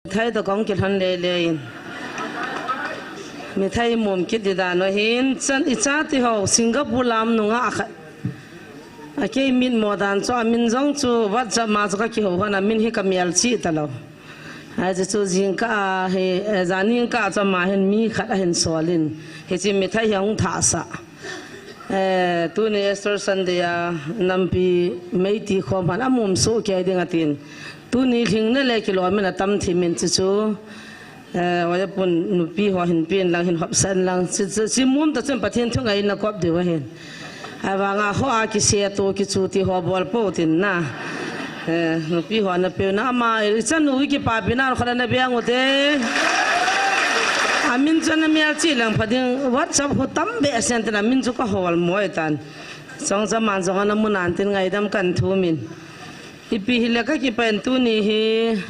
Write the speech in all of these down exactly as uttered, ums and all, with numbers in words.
Mithai toh kahung kilhon lele in. Mithai mum kit di dan u hin, chan i chate ho Singapore lam nunga a khat. A kei mitmo dan chu, a min jong chu WhatsApp ma chu ka kihou hon, a min hi ka melchih talou. Hiche chu jingkah a hi, eh, janhi kah chu ama hin mi khat ahin sol in. Hiche mithai hi ahung thah sah. Eh, tuni Easter Sunday a nampi mei ti khom hon a mum soh kei ding atin. Tuni lhing na le kilom in atam thim in chu chu. Eh, oya pun nupi ho hin pen lang hin hopsan lang. Chi, chi, chi mum ta chun Pathen thu ngai na kop diu ahin. Ahivanga ho a kiseto kichu ti ho bol pou tin na. Eh, nupi ho na pe na ama, i chanu kipapi na khat na beng u te. A min chu na melchih lang pha ding WhatsApp hu tam behseh in tin a min chu ka hol moi tan. Chong cha man jong ana mu nan tin ngaidam kan thum in. Ipi hile ka kipah in tuni hi,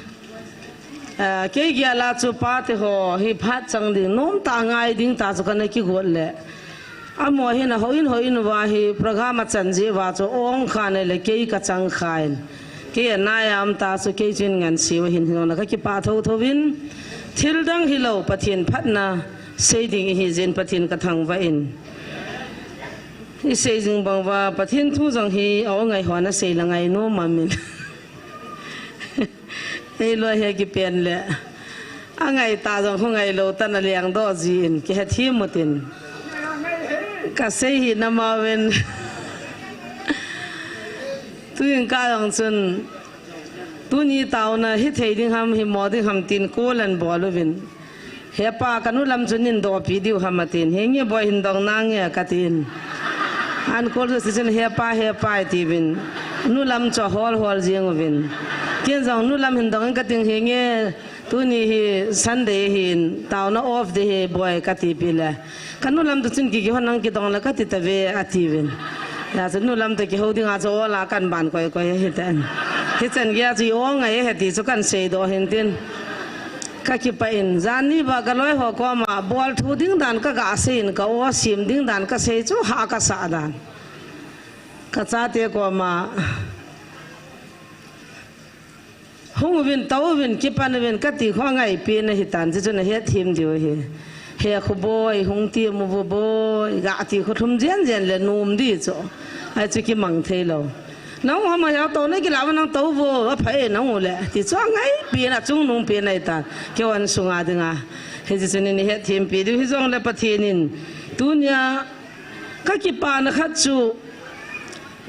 ah, kei gel a chu pate ho hi phat chang ding, nom tah ngai ding tah chu kana kigot le. Amaho hin ahou in hou in uva hi program achan jeh uva chu ong khan le kei ka chang khan. Kei a nai a um tah chu kei chun ngan siu hin hin ka kipah tho tho in. Thil dang hilou Pathen phatna sei ding ihi jeh in Pathen ka thangvah in. I sei jing bang uva, Pathen thu jong hi a-ong ngai hon a sei la ngai nom amin. Ei loi hi kipen le. A ngai tah jong khu ngai lou tan a leng doh jin, kihethem u tin. Ka sei hi na ma ven. Tuin ka jong chun, tuni taona hi thei ding ham, hi mo ding ham tin call an bol uvin. He pa, ka nu lam chu nin dohpi diu ham atin. He nge boi hin dong nange ka tin. An call chu si chun he pa, he pa i ti uvin. Nu lam chu hol hol jing uvin. Ken jong nu lam hin dong in ka tin he nge tuni hi Sunday hin taona off day he boi ka ti pi le. Ka nu lam toh chun kiki hon nang kidong le ka ti tave ati uvin. Hijeh chun nu lam toh kihou ding a chu ola kan ban koi koi hi tan. Hichan gei a chu i-ong ngai he ti chu kan sei doh hin tin. Ka kipah in, janhi ba ka loi ho koma, bol thu ding dan ka ga sei in, ka o sim ding dan ka sei chu ha ka sa dan. Ka chate koma, hung uvin, tou uvin, kipan uvin, ka ti khu angaipi na hi tan, chu chu na het thim diu hi. He khu boi, hung ti mu vu boi, ga ti khu thum jen jen le num di chu. Ai chu kimang thei lou. Nang hama ya to na kila nang to vo, a phai nang u le. Ti chu angaipi na chungnung pi na i ta. Kei vang sunga dinga. He ji chun ni het thim pi diu hi jong le Pathen in. Tunia ka kipana khat chu,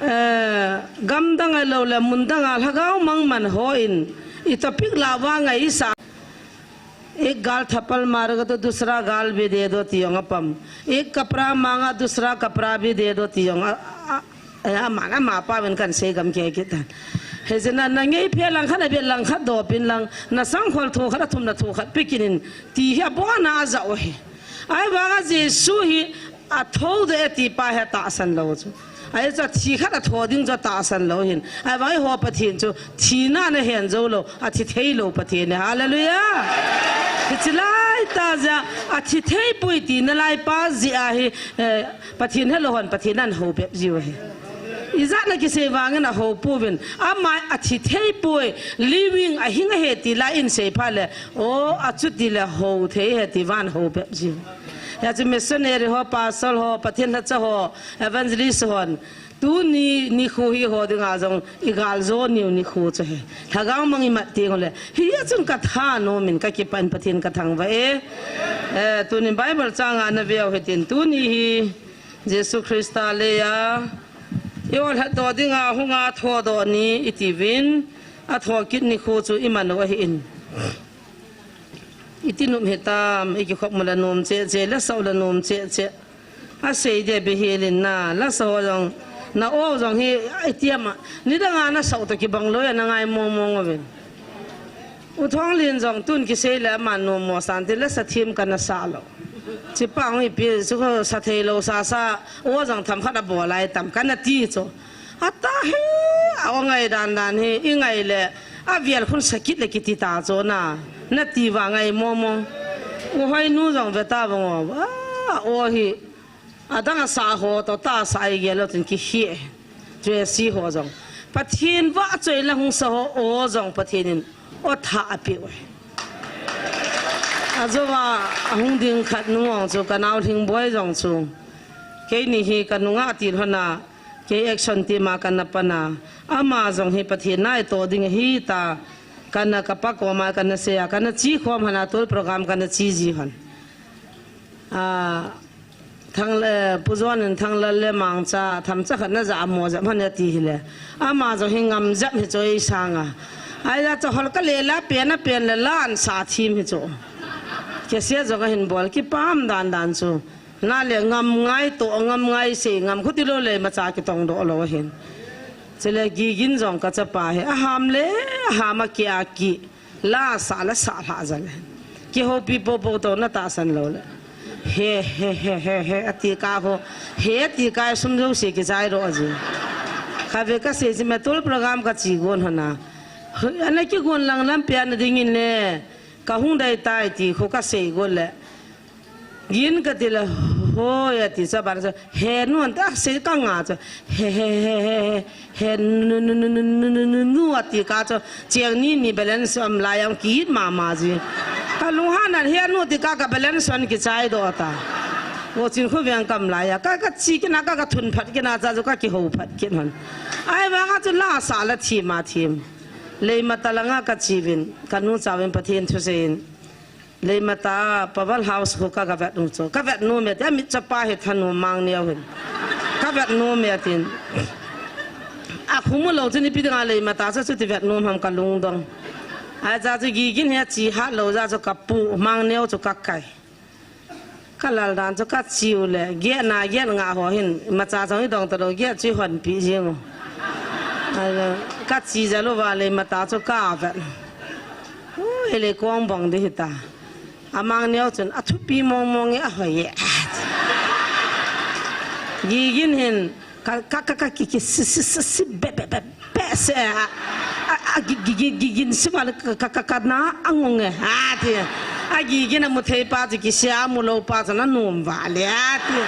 eh, gamdang a lou le mundang a lhagao mang man ho in. I topic la vang a i sa. एक गाल थप्पड़ मारेगा तो दूसरा गाल भी दे दो ti jong apam. एक कपड़ा मांगा दूसरा कपड़ा भी दे दो ti jong a, a, a, ama, ama pa ven kan sei gam kei kit tan. Hijeh a na ngei phe lang khat a be lang khat dopin lang na sangkhol thu khat a thum na thu khat pe kit in ti hi abon a ajah u hi. Ahivang a Jesu hi atho de e ti pa hi tahsan lou chu. Ahi chu athi khat atho ding chu tahsan lou hin. Ahivang eiho Pathen chu thina na hen jou lou, athi thei lou Pathen hi. Hallelujah. Hiche lai tah jeh a athi thei poi tina lai pa jeh a hi, eh, Pathen helou hon Pathen in ahou bep jiu hi. Ijat na kisei vangin ahou pouvin. Ama athi thei poi, living ahing ahi ti la in sei pha le. O, achuti le hou thei ahi ti vang hou bep jiu. Hijeh chun missionary ho, pastor ho, Pathen lhacha ho, evangelist hon. Tuni nikho hi eiho dinga jong i gal jo niu nikho chu hi. Lhagao mang i mat teng u le. Hijeh chun ka thanom in ka kipah in Pathen ka thangvah e. Eh, tuni Bible chang a na veu hitin tuni hi Jesu Christa lei a i o lhatdoh dinga hunga thodoh ni i ti uvin, atho kit nikho chu i man u ahi in. I ti nop hitam, i kikhop mu le nom cheh cheh, lasa u le nom cheh cheh. Asei dia be hel in na, lasa ho jong, na o jong hi, i ti ama, nidang a na sa u toh kibang lou a na ngai mong mong uvin. U Thonglin jong tun kisei le aman nom mo san ti lasa thim kana sa lou. Chi pa hung ipi, chu ko sa thei lou sa sa, o jong tham khat a bol lai tam kana ti chu. Ata hi, a o ngai dan dan hi, i ngai le, a vial khun sakit le kiti ta chu na, na ti vang ngai mo mo. U Hoinu jong ve ta vang o, a, o hi, adang a sa ho toh ta sa i gel lou tin kihi. Tracy ho jong. Pathen vahchoi la hung sa ho, o jong Pathen in o tha a pe u. Ajouva ahung ding khat nu jong chu, ka nao Lhingboi jong chu, keini hi ka nunga til hon a, kei action team a kana pan a, ama jong hi Pathen na itoh ding ahi ta, kana ka pa koma kana sei a, kana che khom hon a, tol program kana che ji hon. A, Thang le, Pu John in Thanglal le Mangcha, themcha khat na ja mo jep hon e ati hile. Ama jong hi ngam jep hi chu ei sanga. Aija chu hol ka le la pen a pen le la an sa thim hi chu. Kei se jong ahin bol kipah dan dan chu. Na le ngam ngai toh, ngam ngai sei, ngam khuti lou le imacha kitong doh lou ahin. Chule Gigin jong ka chapa hi. Aham le, aham a ki a ki. La sa la sa lha jal e. Kihoupi popo toh na tahsan lou le. He, he, he, he, he, ati ka ho. He, ati ka sum jouse kichai doh ji. Kave ka sei ji me tol program ka che gon hon a. Ana kigon lang lampi a na ding in le. Ka hung dei tai ti kho ka sei gon le. Gin kati le, hoi ati chu, aban chu, he nu ante, ah, sei ka nga chu, he, he, he, he, he, he, nu, nu, nu, nu ati ka chu, cheng ni ni balance um lai a kit mama ji. Ka lunghan a he nu ti ka, ka balance hon kichai doh ta. Vo chin khu veng kam lai a, ka, ka che kit na ka, ka thun phat kit na cha chu ka kihou phat kit hon. Ahivanga chu la sa la thim a thim. Leimata langa ka che uvin, ka nu cha uvin Pathen thusei in. Leimata, Paval House khu ka, ka vet u chu. Ka vet nom e, tia mit chapa hi thanom Mangneo hin. Ka vet nom e, tin. A khu mu lou chu ipi dinga Leimata chu, chuti vet nom ham ka lungdong. Aija chu Gigin hi a che hat lou jeh chu ka pu, Mangneo chu ka kai. Ka lal dan chu ka che u le, geh na, geh nga ho hin, imacha jong i dong ta lou, geh chu i hon pi jing u. Aija, ka che jal uva Leimata chu ka vet. Ui, le kong bang di hita. A Mangneo chun, a thupi mong mong e, a hoi e. Gigin hin, ka, ka, ka, ka, ki, ki, si, si, si, si, be, be, be, be, se, a, a, a, gi, gi, gi, gi, gin si val, ka, ka, ka, ka na, a ngong e, a, ti. A Gigin a mu thei pa chu, kisia mu lou pa chu, na nom val e, a, ti.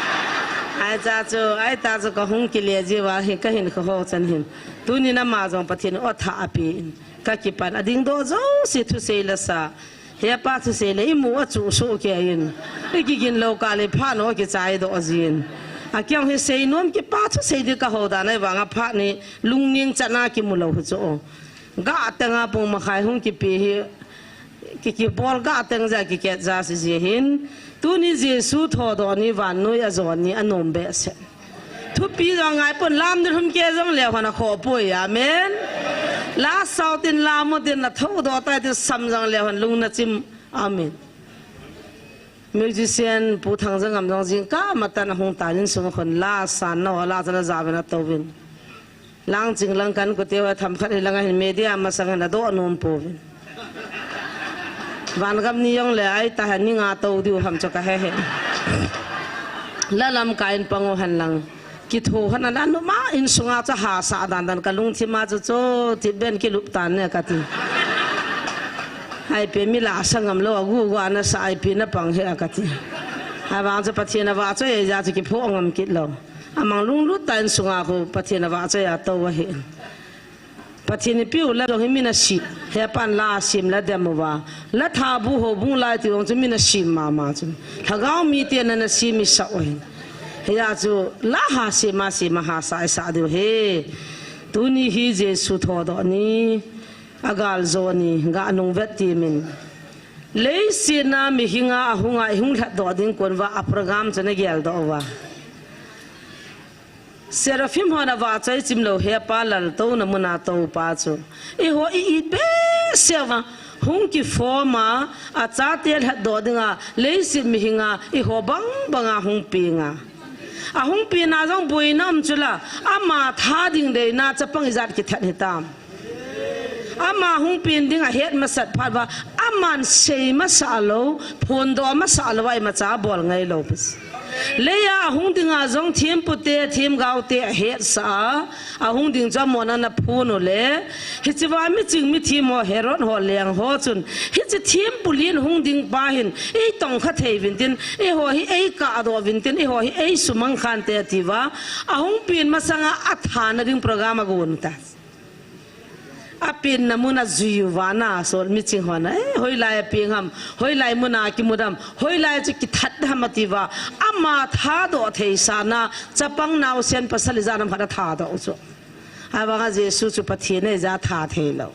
Aija chu, aita chu, ka hung kile ji uva, hi, ka hin, ka ho chan hin. Tuni na ama jong Pathen o tha a pi in. Ka kipan, a ding doh jouse thusei la sa. He pa thusei le imu a chu so ke in. I kigin lou ka le phat no kichai doh jin. A kiang hi sei nom kipa thusei di ka ho dan ahivanga phat ni lungning chan a kimu lou hi chu. Ga teng a pung makhai hung kipe hi. Ki, kibol ga teng ja kiket ja si ji hin. Tuni Jesu thodoh ni vannoi a jon ni a nom behseh. Thupi jong ngai pon lam ni lhum ke jong le hon a kho poi. Amen. La sau tin lam u tin na thodoh tai tin sam jong le hon lung na chim. Amen. Musician Pu Thangjangam jong jingkah matan ahung tan in sung a khon la san na la san a ja ven a to vin. Lang ching lang kan kuteu a tham khat hi lang a hin media masang hin a doh nom pouvin. Vangam ni jong le ai ta han ni nga to diu ham chu ka he he. La lamkai in pang u hen lang. Kitho han a la nu ma in sunga chu hasa dan dan ka lungthim a chu chu thip ben kilup tan ne ka ti. Ai pe mi la sa ngam lou a gu gu ana sa ai pe na pang he a ka ti. Avang chu Pathen a vahchoi a chu kipho ngam kit lou. Amang lunglut ta in sunga khu Pathen a vahchoi a to ahi. Pathen i piu la jong hi mi na si. He pan la sim la dem uva. La thabu houbung lai ti jong chu mi na sim mama chu. Lhagao mi te na na sim i sa u hin. Hia chu la ha sim a sim a hasa i sa diu he. Tuni hi Jesu thodoh ni. A gal jo ni. Ga nung vet ti min. Leiset a mihinga ahunga i hung lhatdoh ding kon uva a program chu na geldoh uva. Seraphim hon a vahchoi chim lou he pa lal to na mun a to pa chu. I ho i it behseh uva hung kiform a, a chate lhatdoh dinga, leiset mihinga, i ho bang banga hung peng a. Ahung peng a jong boina um chu la, ama tha ding deina chapang ijat kithat hitam. Ama hung pen ding a het masat phat uva, aman sei masa lou, phondoh masa lou a imacha bol ngai lou. Leiya ahung dinga jong thempu te, themgao te a hetsa a, ahung ding chu amon ana phon u le, hiche uva miching mithem ho, Herod ho, leng ho chun, hiche thempu lien hung ding pa hin, ei tongkha thei uvin tin, ei ho hi ei kahdoh uvin tin, ei ho hi ei sumang khan te ati uva, ahung pen masanga a thana ding program a gon ta. Apenna mun a jui uva na, Saul miching hon a, eh, hoilai a peng ham, hoilai mun a kimu dam, hoilai chu kithat ham atiuva, ama thadoh thei sa na, chapang naosen pasal ijat ham khat a thadoh u chu. Ahivanga Jesu chu Pathen ahi jeh a tha thei lou.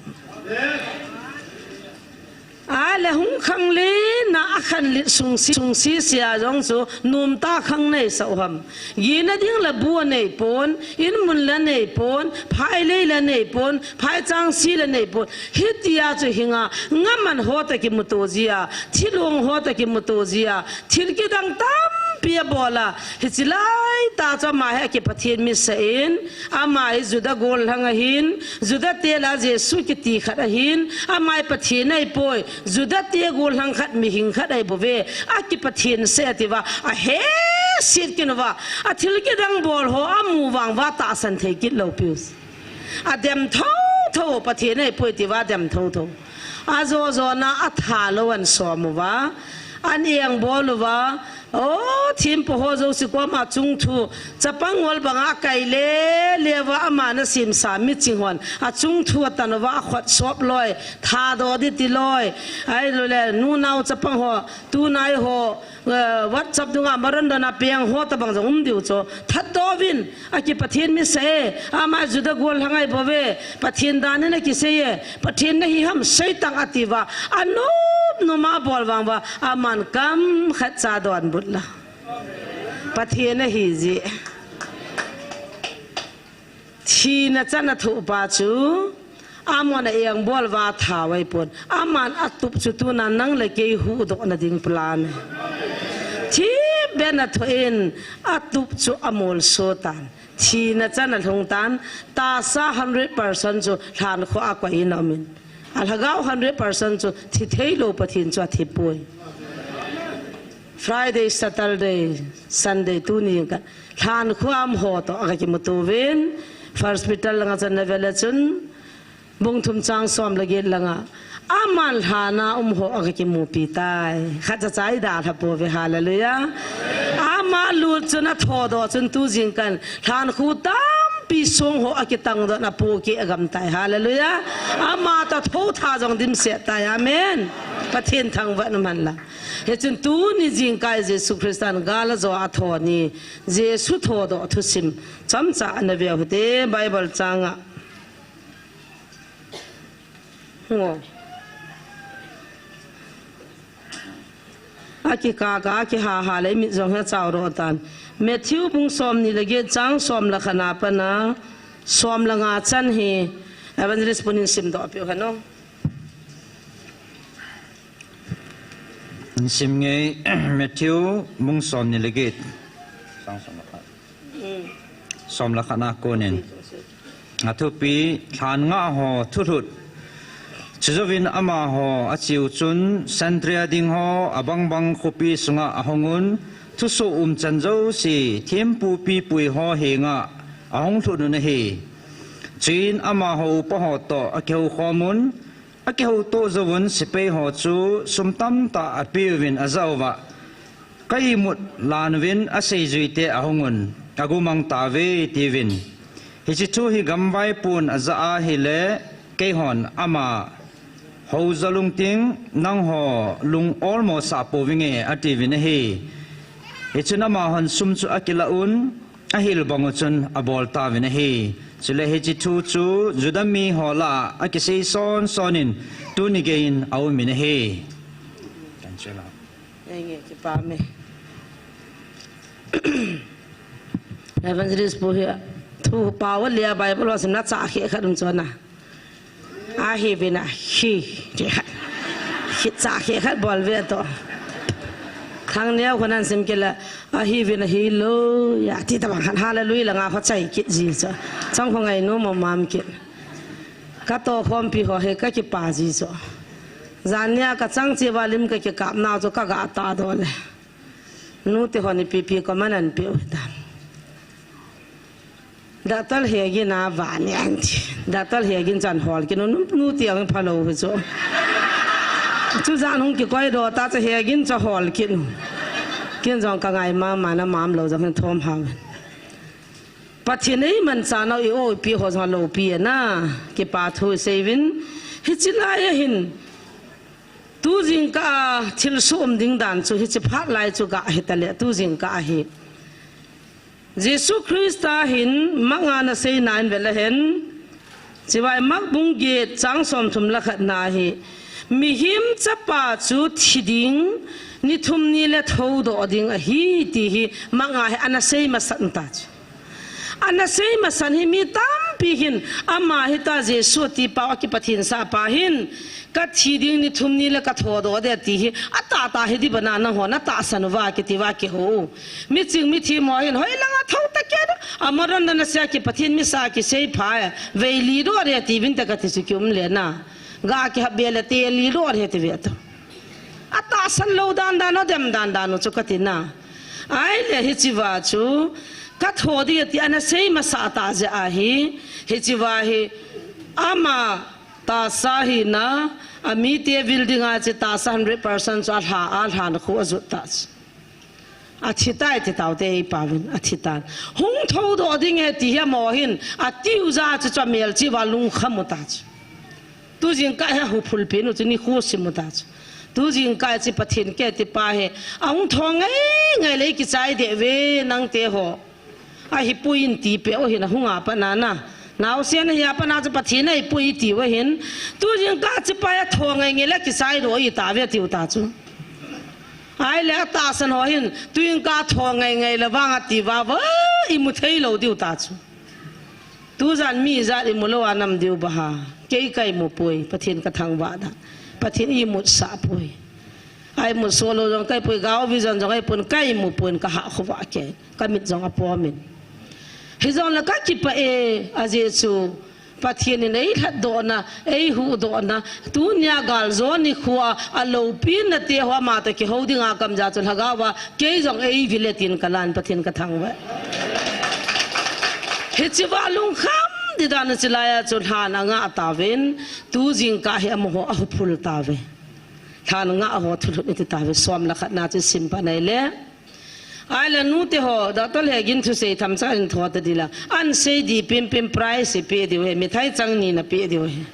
Ahile hung khang le na a khan lit sung si, sung si sia jong chu nom tah khang nei sa u ham. Gina ding la bu a nei pon, in mun la nei pon, phai lei la nei pon, phai chang si la nei pon. Hitia chu hinga, ngaman ho ta kimuto jia, thilong ho ta kimuto jia, thil kidang tampi a bol a. Hichi lai tah chu ama hi a ki Pathen mi sa in, ama hi Juda gollhang ahin, Juda te la Jesu kiti khat ahin, ama hi Pathen ahi poi, Juda te gollhang khat mihing khat ahi bou ve, a ki Pathen se atiuva, a he sit kin uva, a thil kidang bol ho a mu vang uva tahsan thei kit lou piu. A dem tho tho, Pathen ahi poi tiuva dem tho tho. A jo jo na a tha lou an som uva, an eng bol uva, o, thempu ho jouse koma chung thu, chapang ngol banga kai le le uva ama na sim sa miching hon, a chung thu a tan uva a khut sop loi, thadoh di ti loi, ahilou le, nu nao chapang ho, tu nai ho, eh, WhatsApp dunga maron dona peng ho tabang jong um diu chu. Thatdoh uvin, a ki Pathen mi sa e, ama Juda gollhang ahi bou ve, Pathen dan in a kisei e, Pathen na hi ham sei tang atiuva, a nom nom a bol vang uva, aman kam khat cha donbut la. Pathen ahi jeh. Thina chan a thoh pa chu, amon a eng bol uva tha ahi pon. Aman a tup chu tuna nang le kei huhdoh na ding plan. Thi ben a thoh in a tup chu a molso tan. Thina chan a lhung tan, tahsa hundred percent chu lhankhuh a koi in a um in. A lhagao hundred percent chu thi thei lou Pathen chu a thi poi. Friday, Saturday, Sunday, tuni kah lhankhuh a um ho toh a ka kimuto uvin, First Peter langa chan na vel a chun, bung thum chang som le get langa, aman lhan a um ho a ka kimupi tai. Khat cha cha i dalha pouve, hallelujah. Ama lut chun a thodoh chun tu jingkah in lhankhuh tampi song ho a kitangdoh na pohkeh a gam tai, hallelujah. Ama toh thotha jong dimset tai, amen. Pathen thangvah in um hen lang. Hichun tuni jingkah Jesu Christan gal a jo a tho ni, Jesu thodoh thusim chomcha ana veu hite, Bible chang a. Ngo. A kikah kah a kiha ha le i mit jong hi a chau doh tan. Matthew bung som ni le get chang som le khat na pat a som le nga chan hi evangelist pu'n in simdoh peh u hen o. In sim nge, Matthew bung som ni le get. Chang som le khat. Som le khat na kon in. A thupi, lhan ngah ho thulhut. Chujouvin amaho a cheu chun, santria ding ho a bang bang khopi sunga a hung un, thusoh umchan jouse, thempu pipui ho henga a hung lhut un ahi. Chuin amaho upa ho toh a kihou khom un, a kihouto jouvun sepai ho chu sum tamtah a peuvin a jah uva, ka imut lan uvin a seijui te a hung un, a gumang tauve, tiuvin. Hiche thu hi gamvaipo'n a jah a ahile, keihon ama hou jou lungting, nangho lung olmo sah pouvinge, a tiuvin ahi. Hichun amahon sum chu a kilah un, a hil bang u chun a bol tauvin ahi. Chule hiche thu chu Juda mi ho lah a kisei son son in tuni gei in a um in ahi. Enge, kipa me. Evangelist pu hi thu pao le a Bible ho simna cha khe khat um chona. Ahi vin a hi, ti khat. Hi cha khe khat bol ve toh. Thang neo kho nan sim kila, ahi vin a hilou, ya ti tabang khat hallelujah langa kho chai kit ji chu. Chang kho ngai nu mo mam kit. Ka toh khompi ho hi ka kipa ji chu. Jan nia ka chang che uva lim ka kikap nau chu ka ga ta doh le. Nute hon ipi pi ko man an pe u hitam. Doctor Hegin a vani an ti. Doctor Hegin chan hol kit u, nu, nute ang phalou hi chu. Chu jan hung kikoi doh ta chu Hegin chu hol kit u. Ken jong ka ngai mama na, mam lou jong hin thom hao. Pathen eimancha nau i-o ipi ho jong aloupi e na. Kipa thu isei uvin. Hiche lai ahin. Tu jingkah a thilsoh um ding dan chu hiche phat lai chu gah hitale tu jingkah ahi. Jesu Christa hin Mark a ana seina in vele hen. Chivai Mark bung get chang somthum le khat na hi. Mihem chapa chu thi ding, ni thum ni le thoudoh ding ahi ti hi Mark a hi ana sei masat ta chu. Ana sei masat hi mi tampi hin ama hita Jesu ti pa a kipathinsah pa hin ka thi ding ni thum ni le ka thoudoh ding ti hi atahtah hi di bana nangho natahsan uva kiti uva kihou. Miching mithem ho hin hoilang a thou ta kei do. Amaron na nasia kipathin misa kisei pha e. Vei li doh ding ti uvinte kati chu kium le na. Ga kihap be le te li doh ding ti ve to. Atahsan lou dan dan u, dem dan dan u chu kati na. Ahile hicheva chu ka thou ding ti ana sei masat ta jeh ahi. Hicheva hi ama tahsa hina, amite vil dinga chu tahsa hundred percent chu alha, alha na khu ajut ta chu. Athi tai ti taute ei pauvin, athi tan. Hung thoudoh ding e ti hi amaho hin, atiu jeh a chu chu amelchih uva lungkham u ta chu. Tu jingkah hi ahuphul pen u chu nikho sim u ta chu. Tu jingkah chu Pathen kiti pa hi, ahung thou ngai ngai le kichai deh uve nangte ho. Ahipoi in ti peh u hin ahung a pat na na. Naosen ahi a pat na chu Pathen ahipoi tiu ahin. Tu jingkah chu pa hi athou ngai ngai le kichai doh i ta uve tiu ta chu. Ahile atahsan ho hin, tu jingkah thou ngai ngai le vang ati uva, va, imu thei lou diu ta chu. Tujan mi ijat imu lou a nam diu ba ha. Kei ka imu poi, Pathen ka thangvah dan. Pathen imut sah poi. Aimut soh lou jong ka ipoi, Gao Vision jong ka ipon, ka imu pon ka hah khovah kei. Ka mit jong apom in. Hijongle ka kipah e, ajeh chu Pathen in eilhatdohna, eihuhdohna, tunia galjou nikho a, aloupina te ho ama toh kihou dinga kamjah chu lhagao a, kei jong eivil e tin ka lan Pathen ka thangvah. Hicheva lungkham di dan hiche lai a chu lhan angah tauvin, tu jingkah hi amaho ahuphul tauve. Lhan ngah ho thulhut iti tauve, som le khat na chu sim pan ahile. Ahile nute ho, Doctor Hegin thusei themcha in thou ta ding la. An sei di pim pim prize pe diu ahi, mithai chang ni na pe diu ahi.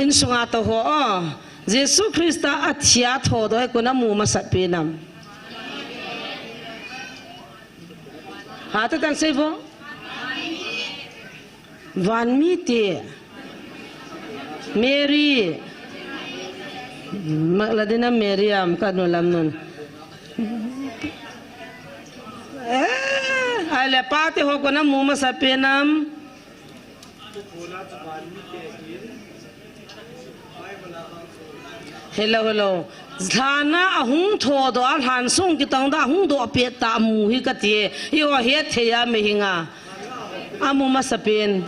Insunga tou ho, o. Jesu Christa athi a thoudoh hi koin amu masat pen am? Hatah tan sei vo. Van mite. Mary. Magdalena Mary am ka nu lam nun. Eh, ahile pate ho koin amu masat pen am? Hello, hello. Lhan a ahung thoudoh a, lhan sung kitong doh a, ahung doh pet tah amu hi kati e. Eiho het thei a mihem a. Amu masat pen.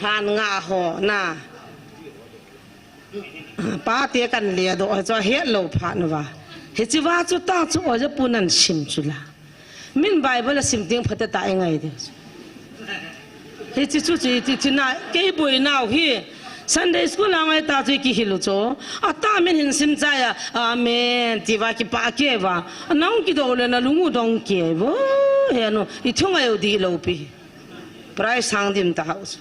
Lhan ngah ho, na. Pate kan ledoh, hichu ahet lou phat uva. Hicheva chu tah chu o ja pu nan sim chu la. Min Bible asim teng phat a tah ingai diu. Hiche chu chu iti tina, kei boinau hi. Sunday school a ngai tah chu kihil u chu. Atah min hin sim chai a, amen, ti uva kipah kei uva. Nang kidou le nalung u dong kei uvo. He nu, i thungai u dihlou pi. Prize sang dim ta hau chu.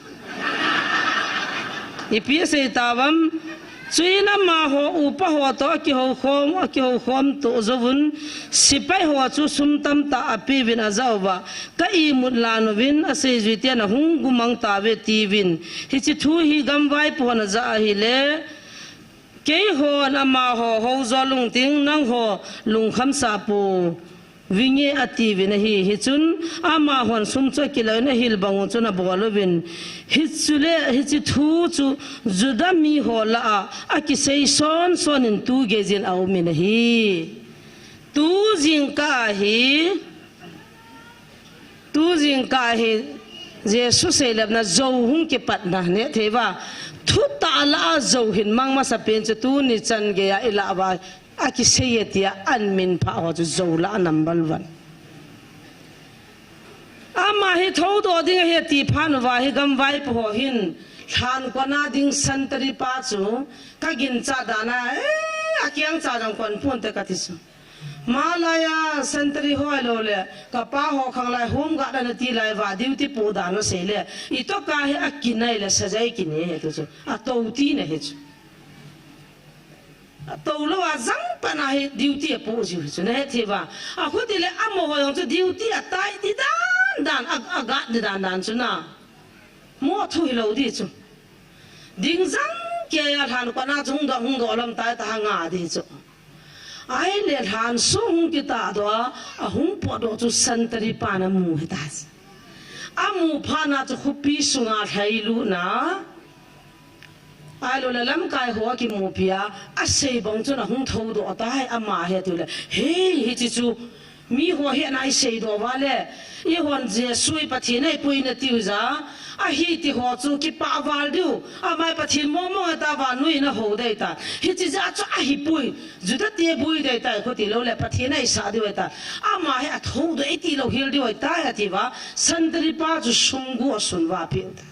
Ipi asei tauvam, chuin amaho upa ho toh akihoukhom, akihoukhom toh jouvun, sepai ho chu sum tamtah apeuvin ajah uva, ka imut lhan uvin, aseijui ten ahung gumang tauve tiuvin, hiche thu hi gamvaipo hon ajah ahile, keihon amaho houjo lungting nangho lungkham sah pou vinge atiuvin ahi. Hichun amahon sum chu akilouvin ahil bang u chun abol uvin. Hichule, hiche thu chu Juda miho lah a, akisei son son in tu geijin aumin ahi. Tu jingkah hi, tu jingkah hi, Jesu seilepna jou hung kipatna neh thei uva. Thutah lah a jou hin mang masa pen chu tuni chan geiya ilah uva. Akisei e tia an minphah ho chu jou lah a number one. Ama hi thoudoh ding ahi ati phat uva hi gamvaipo ho hin lhan kona ding santari pa chu ka ginchat dan a, eh, akiang cha jong kon ponte kati chu. Malaiya sentry ho lou le, kapa ho khanglai home guard ana ti lai va, duty po dan asei le, itoh ka hi akinai le, sajai kine he tu chu. Atou tina hi chu. Atou lou a jang pana hi duty apo jiu hi chu. Nahet thei va. Akhuti le amaho jong chu duty atai ti dan dan a, a guard ti dan dan chu na. Mo thu hilou di chu. Ding jang keiya lhan kona chu hung doh, hung doh lam tai ta hanga di chu. Ahile lhan sung hung kitah doh a, ahung potdoh chu sentry pan amu hita. Amu phat na chu khopi sunga lhailut na. Ahilou le lamkai ho akimupi a, asei bang chun ahung thoudoh tai, ama hi tiu le. Hei, hiche chu, miho hi ana iseidoh uva le. Eihon Jesu hi Pathen ahipoi natiu jeh a, ahi ti ho chu kipah val diu. Ama hi Pathen mong mong ahi ta, vannoi in ahou dei ta. Hiche jeh a chu ahipoi. Juda te boi dei ta, khuti lou le Pathen ahisah diu ahi ta. Ama hi athoudoh iti lou hel diu ahi ta, ati uva. Sentry pa chu sum gu asun uva apeh ta.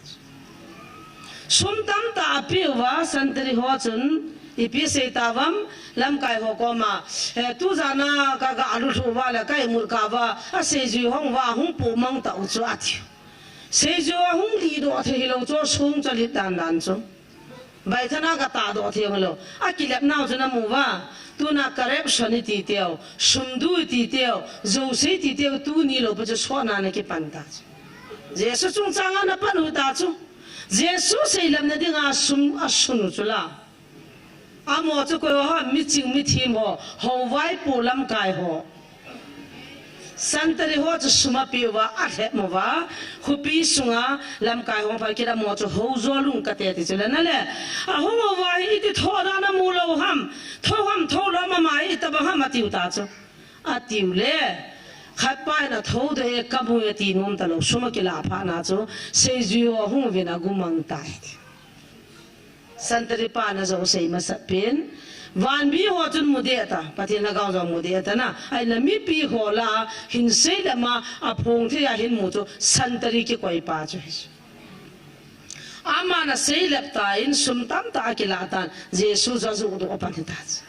Sum tamtah apeh uva, sentry ho chun, ipi asei tauvam, lamkai ho koma, eh, tu jan a ka ga lulhu uva le, ka imut kah uva, aseijui hong uva, hung po mang tau chu atiu. Seijui ahung lih doh thei hilou chu, sung chalit dan dan chu. Baithana ka tahdoh thei hilou. Akilep nau chu namu uva, tuna corruption iti teu, sum du iti teu, jouse iti teu, tuni lou pi chu sotna na kipan ta chu. Jesu chungchang a napan u ta chu. Jesu seilamna dinga sum asun u chu la. Amaho chu koi ho, miching mithem ho, houvaipo lamkai ho. Sentry ho chu sum apeh uva, alhep uva, khopi sunga lamkai ho phal kit a, amaho chu houjo lung kate ti chu le na le. Ahung uva hi iti thoh dan amu lou ham, thou ham, thou lou ham, ama hi itobang ham atiu ta chu. Atiu le, khat pa in athoudoh e, kamu e ati nom talou, sum akilah phat na chu, seijui ho hung uvin agumang tai. Sentry pa in ajou sei masat pen, vanmi ho chun mu deh ta, Pathen lhagao jong mu deh ta na, ahina mipi ho lah a, hin seilep ma, aphong thei a hin mu chu, sentry kikoi pa chu hi. Aman aseilep tan, sum tamtah akilah tan, Jesu chu ajoh doh pan hita chu.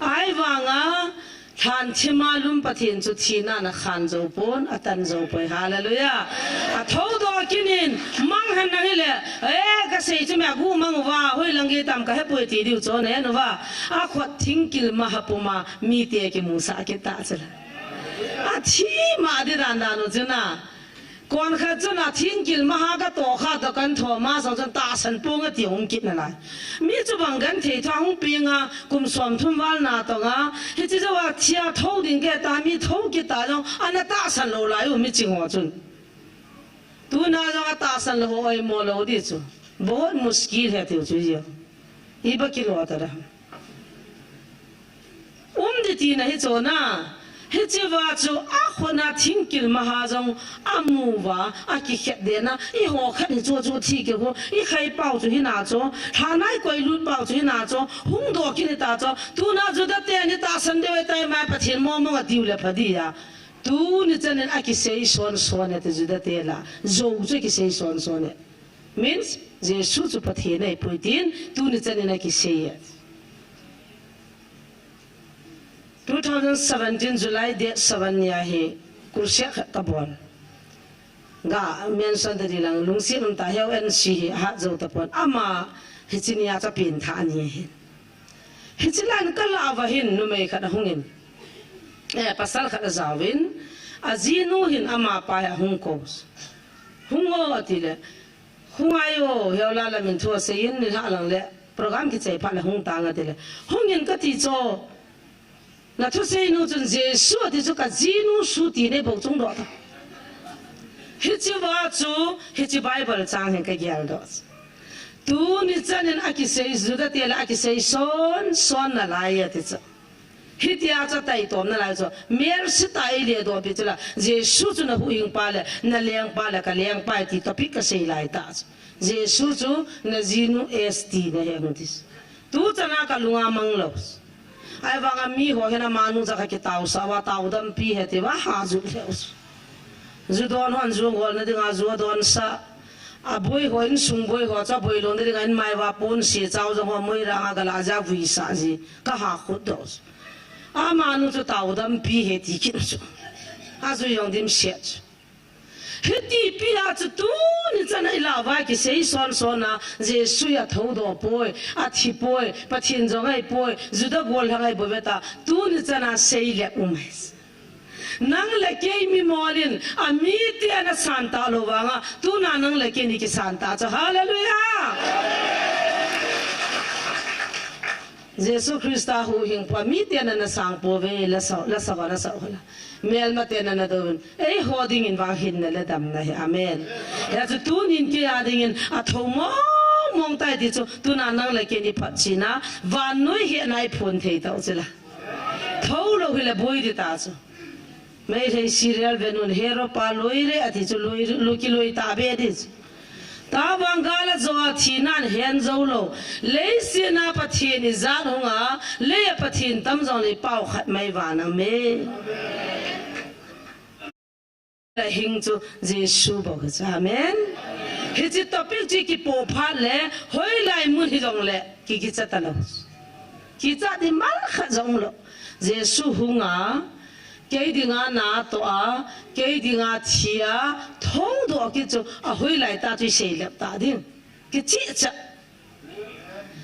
Ahivanga, lhan thima lum Pathen chu thina in akhan jou pon, atan jou poi. Hallelujah. Athoudoh kit in, mang hen nang hile, eh, kasei chu me agu mang uva, hoilang gei tam kahepoi ti diu chu nahen uva. Akhut thingkil maha puma, mite kimusah kit ta chu la. Athi ma di dan dan u chu na. Konkhat chun athingkil maha katoh kha toh kan thou ma sang chun tahsan pong ati hung kit nalai. Mi chu bang genthei thu ahung peng a, kum somthum val na tonga, hiche jouva thia thou ding kei ta, mi thou kit ta jong, ana tahsan lou lai u miching ho chun. Tuna jong atahsan lou ho oimo lou di chu. Bahut muskil hai tiu chu jong. Iba kilo ta da. Um di tina hi chu na, hicheva chu akhut a thingkil maha jong amu uva, akikhet den a, eiho khat hi chu chu thingkil ho, ikhai pau chu hina chu, lhanai koi lut pau chu hina chu, hung doh kit hita chu, tuna Juda ten itahsan diu ahitai, mai Pathen mong mong atiu le pha dia. Tuni chan in akisei son son e ti Juda te lah, jou chu akisei son son e. Means, Jesu chu Pathen ahipoi tin, tuni chan in akisei e. Two thousand seventeen July date seven nia hi crusade khat kabol. Ga mention ta di lang, lungset um ta, heo N C hi hat jou tapon. Ama hiche nia chu pen tha ani hin. Hiche lai in kalah uva hin numei khat ahung in. Eh, pasal khat ajaovin. Ajinu hin amapa hi ahung kou. Hung o ati le. Hung ngai o, heo la la min thu asei in, nilhah lang le, program kichai phat le hung tange ati le. Hung in kati chu, nathusei nu chun Jesu ati chu kajinu su ti nei bou chung doh ta. Hicheva chu, hiche Bible chang hin kagel doh. Tuni chan in akisei Juda te lah akisei son, son nalai ati chu. Hitia chu taitom nalai chu, Mary sita eile doh pi chu la, Jesu chu nahuhhingpa le, nalengpa le, kalengpa e ti topic kasei lai ta chu. Jesu chu najinu S T nahi hung ti. Tu chan a kalunga mang lou. Ahivanga miho hin amanu chu kakitaosah uva, taodampi ahi tia hajut lheh u. Ju don hon ju golna dinga ju adonsah. Aboi ho, insung boi ho chu aboi lona dinga inmai uva ponse chao jong ho moirang a galah jeh a vuisah ji. Kaha khut doh. Amanu chu taodampi ahi ti kit chu. Ajui jong dimset chu. Hitipi a chu tuni chana ilah uva kisei son son a Jesu hi athoudoh poi, athi poi, Pathen jong ahi poi, Juda gollhang ahi bou ve ta, tuni chana seilep um ahi. Nang le kei mimolin, amiten asan talou vanga, tuna nang le kei in ikisan ta chu. Hallelujah! Jesu Christa huhhingpu a miten ana sang pouve, lasa, lasa vana sa hola. Melmaten ana douvin. Eiho dingin vang hinna le damna ahi. Amen. Hijeh chun tunin kei a dingin athou mong mong tai ti chu, tuna nang le kei in iphatchina, vannoi hi ana iphon thei tau chu la. Thoulou hile boi ding ta chu. Meitei serial venun hero pa loi re ati chu loi, loi kiloi ta be ding chu. Tavang gal a jo a thinan hen jou lou. Leiset a Pathen ijat hunga, lei a Pathen tam jong lei pao khat mai vana um e. Hing chu Jesu bou hi chu. Amen. Hiche topic chu kipoh phat le, hoilai mun hijongle, ki, kicha talou. Kicha ding mal khat jong lou. Jesu hunga, kei dinga natoh a, kei dinga thi a, thoudoh kit chu, ahoilai ta chu iseilep ta ding. Kichehcha.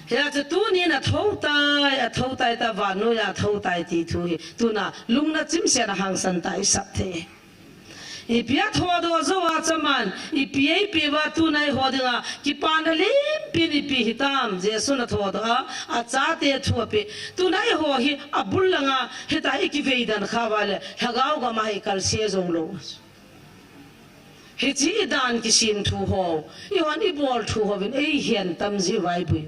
Hijeh chun tunin athou tai, athou tai ta, vannoi a athou tai ti thu hi. Tuna lungna chimset a hangsan ta isah thei. Ipi a thodoh jou a chaman, ipi a ipi uva tuna eiho dinga, kipana limpin ipi hitam, Jesun athodoh a, achate thu apeh. Tuna eiho hi, abul langa, hitia ikivei dan kha uva le, lhagao gam a hi kalse jou lou. Hiche idan kisem thu ho, ihon ibol thu hovin, eihen tam ji uva ibui.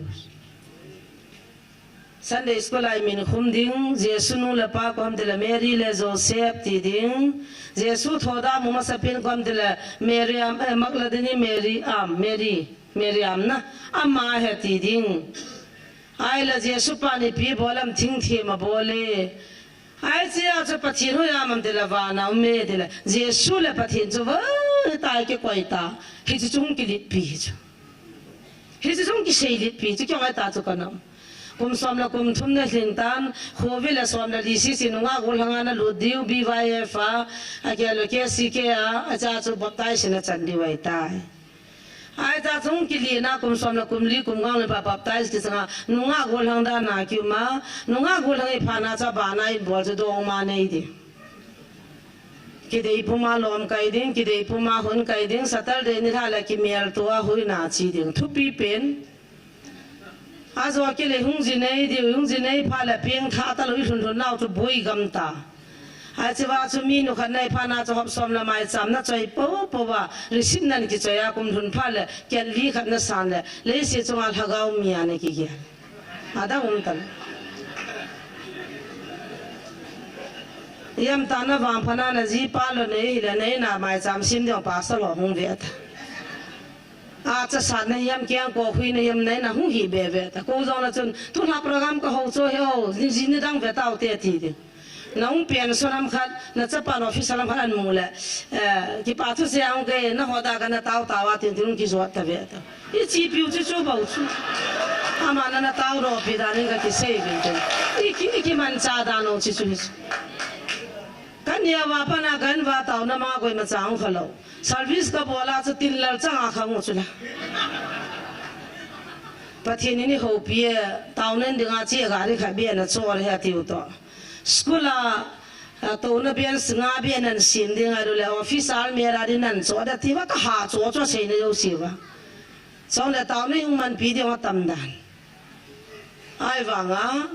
Sunday school a imin khum ding, Jesu nu le pa koi ham tile Mary le Joseph ti ding. Jesu thoda mu masapen koi ham tile Mary am, eh, Magdalene Mary am, Mary, Mary am na, ama ahi ti ding. Ahile Jesu pan ipi bol am, thingthem abol e. Ahi, hichea chu Pathen hoiya um am tile vana um e tile. Jesu le Pathen chu vang tai kikoi ta. Hiche chu hung kiletpi hi chu. Hiche chu hung kiseilitpi chu kihong ahi ta chu kana um. Kum som le kum thum na lhing tan, khovi le som le li sese nungah gollhang a na lut diu, B Y F a, akile K C K a, acha chu baptize na chan diu ahi tai. Ahi ta chu hung kile na kum som le kum li kum nga le pa baptize kisanga, nungah gollhang dan a kium a, nungah gollhang i phat na cha bana in bol chu dongma nei ding. Kidei puma lom kai ding, kidei puma hon kai ding, Saturday nilhah le kimel tua huina chi ding, thupi pen. Ajo kile hung ji nei diu, hung ji nei phat le pengthah talou i lhun lhun nau chu boi gam ta. Ahi chea chu mi nu khat nei phat na chu hop som le maicham na choi popo a, receipt nan kichoi a kum lhun phat le, kei li khat na san le, leiset chunga lhagao mi a na kigel. Adang um tan. Iam ta na vangphat na na jipa lou nei hile nei na maicham sim ding pastor ho hung ve ta. Acha sat na hiam, kiang ko khui na hiam, nei na hung hi be ve ta. Ko jong na chun, tulha program ka ho chu hi o, ni ji ni dang ve tau te ti ding. Na hung pension lam khat, na chapan office lam khat an mu le, eh, kipa thu se ang ke, na ho da ka na tau tau a tin tin hung kijot ta ve ta. I chi piu chu chu bou chu. Ama na na tau ro pi dan in ka kisei ve te. I ki, i kimancha dan o chi chu hi chu. Ka nia va pa na kan va tau na ma koi ma chang kha lou. Service ka bol a chu tin lal chang a kha ngu chu la. Pathen in i houpi e, tau nen ding a chi a gari kha bia na chor he a tiu to. School a, a to na bian singa bia nan sim ding a du le office almirah din nan cho da ti va ka ha cho cho sei na yo si va. Chong le tau na yung man pi ding a tam dan. Ahi vanga,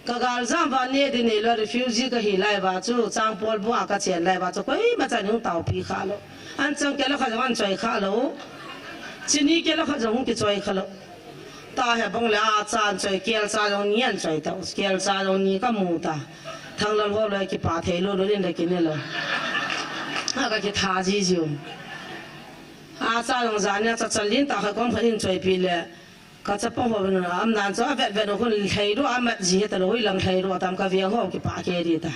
ka galjam va ne di nei lou, refugee ka hi lai va chu, chang pol bu a ka chen lai va chu, koima chan hung taupi kha lou. An chang kei lou khat jong an choi kha lou. Chini kei lou khat jong hung kichoi kha lou. Ta he bang le a cha an choi, kel cha jong ni an choi ta, kel cha jong ni ka mu ta. Thanglal ho lou kipa thei lou lou in da kine lou. A ka kitha ji ji um. A cha jong jan nia cha chan lin ta kha kom kha in choi pi le. Ka chapang ho nun a um nan chu a vet vet u khun lhai ru a mat ji he ta lou, hoilang lhai ru tam ka veng ho kipa ke di ta.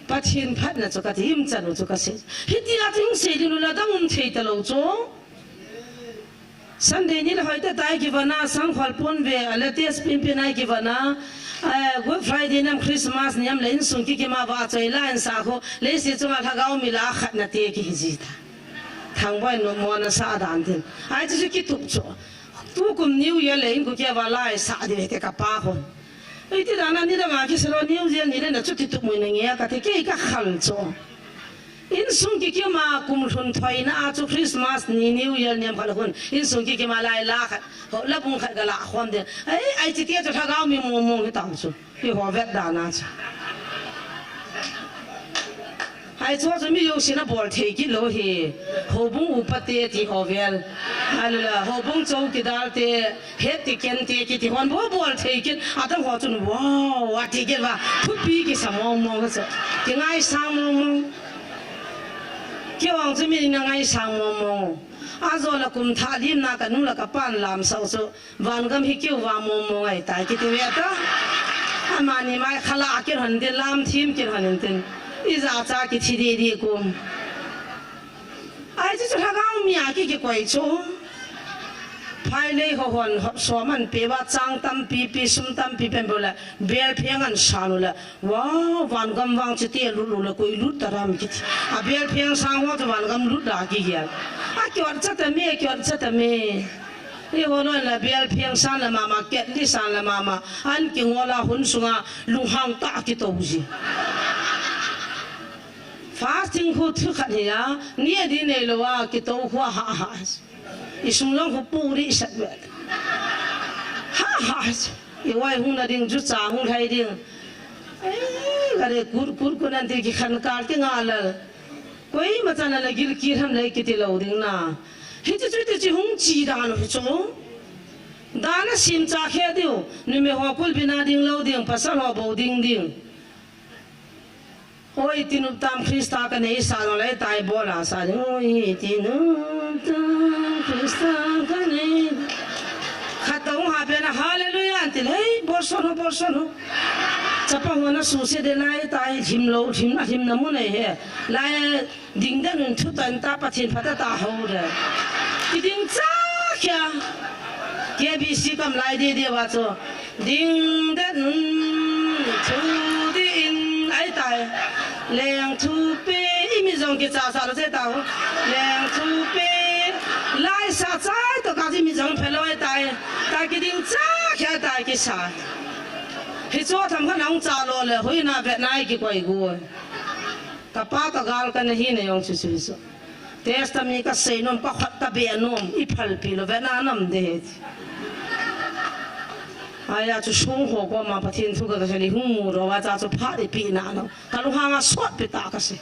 Pathen phatna chu ka ti im chan u chu ka sei. Hiti a ting sei di nu la dang um thei ta lou chu. Sunday ni le hoitah tah a kivon a, sangkhol pon ve, a le test pin pin a kivon a, eh, Good Friday nam Christmas niam le insung kikima va choi la in sa kho, le si chunga lhagao mi la khat na te ki hi ji ta. Thangboi nu mo na sa dan tin. Ai chu chu kitup chu. Tukum New Year le in ku kia va lai sa di ve te ka pa hon. Ei ti dan a ni dang a ki selo New Year ni le na chu kitup mui na nge ka te kei ka khal chu. Insung kikima kum lhun thoina a chu Christmas ni New Year niam khat hun. Insung kikima lai la khat. Ho la bung khat ka la khom de. Ai, ai chi tia chu lhagao mi mong mong hi tang chu. Hi ho vet dan a chu. Ai chu chu mi yo sina bol thei kit lo hi. Ho bung upa te ti ho vel. Alula ho bung chou kidal te. Het ti ken te kiti hon bo bol thei kin. Atang ho chun wow, ati kin va. Thupi kisa mong mong chu. Ki ngaisang mong mong. Ki ong chu mi na ngaisang mong mong. A zo la kum thah lim na ka nu la ka pan lam sau chu. Van gam hi kiu va mong mong ai tai kiti ve ta. Amani mai khala kin hon din lam thim kin hon in tin. I za cha ki thi di di kum. Ai chu chu lhagao mi a ki kikoi chu. Phai lei ho hon hop som an pe va chang tampi pi sum tampi pen bo la bel pheng an san u la. Wow, van gam vang chu te lut lut la koi lut ta ram kiti. A bel pheng sang ho chu van gam lut da ki hial. A kiot cha ta me, kiot cha ta me. Ni ho lon la bel pheng san la mama, ket li san la mama. An ki ngol a hun sunga lunghang ta ki to ji. Fasting khu thu khat hi a, ni a di nei lo a, ki to khu a ha ha. I sung long khu pu ri sat ve. Ha ha. I wai hung na ding, ju cha hung lhai ding. Ei, ka re kur kur kun an ti ki khan kal ki nga lal. Koima chan la gil ki ham lai ki ti lo ding na. Hi ti chu ti chi hung chi dan hi chu. Dan a sim cha khe diu. Ni me ho kul bina ding lo ding, pasal ho bo ding ding. Hoi, tinup tam Krista ka nei sa jong lei tai bol a sa jong. Hoi, tinup tam Krista ka nei. Khat tong ha pen a hallelujah an ti lei, bol son ho, bol son ho. Chapa ho na su se de lai tai, him lo, him na, him na mu nei he. Lai ding den un thu tan ta Pathen phat a ta ho de. Ki ding cha kya. K B C kam lai de de wa cho. Ding den thu di in ai tai. Leng thu pe i mi jong ki cha sa lo se tao. Leng thu pe lai sa chai to ka ji mi jong phe lo ai tai. Tai ki ding cha kya tai ki sa. Hi cho tham kha nang cha lo le hui na ve nai ki koi gu. Ka pa ka gal ka na hi na yong chu chu chu. Test mi ka sei nom ka khat ka be nom i phal pi lo ve na nam de he. Aya chu sung ho ko ma Pathen thu ka ka sei hung mu ro wa cha chu pha de pi na no. Ka lu hanga sot pi ta ka sei.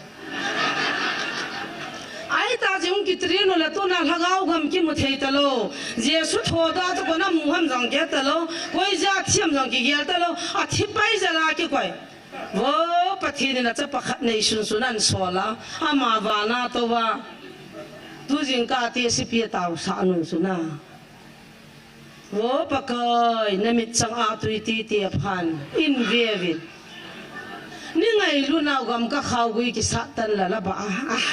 Ai ta jing ki tri no le to na lhagao gam ki mu thei ta lo. Jesu tho da chu ko na mu ham jong ke ta lo. Koi ja thiam jong ki gel ta lo. A thi pai ja la ki koi. Vo Pathen in a chapa khat nei sun sun an sol a, ama vana to va. Tu jing ka ti sipi tau sa nu suna. Vo Pakai, na mit chang a tui ti ti a phan, in ve vin. Ni ngai lu nau gam ka khau gui ki sa tan la la ba. Ah.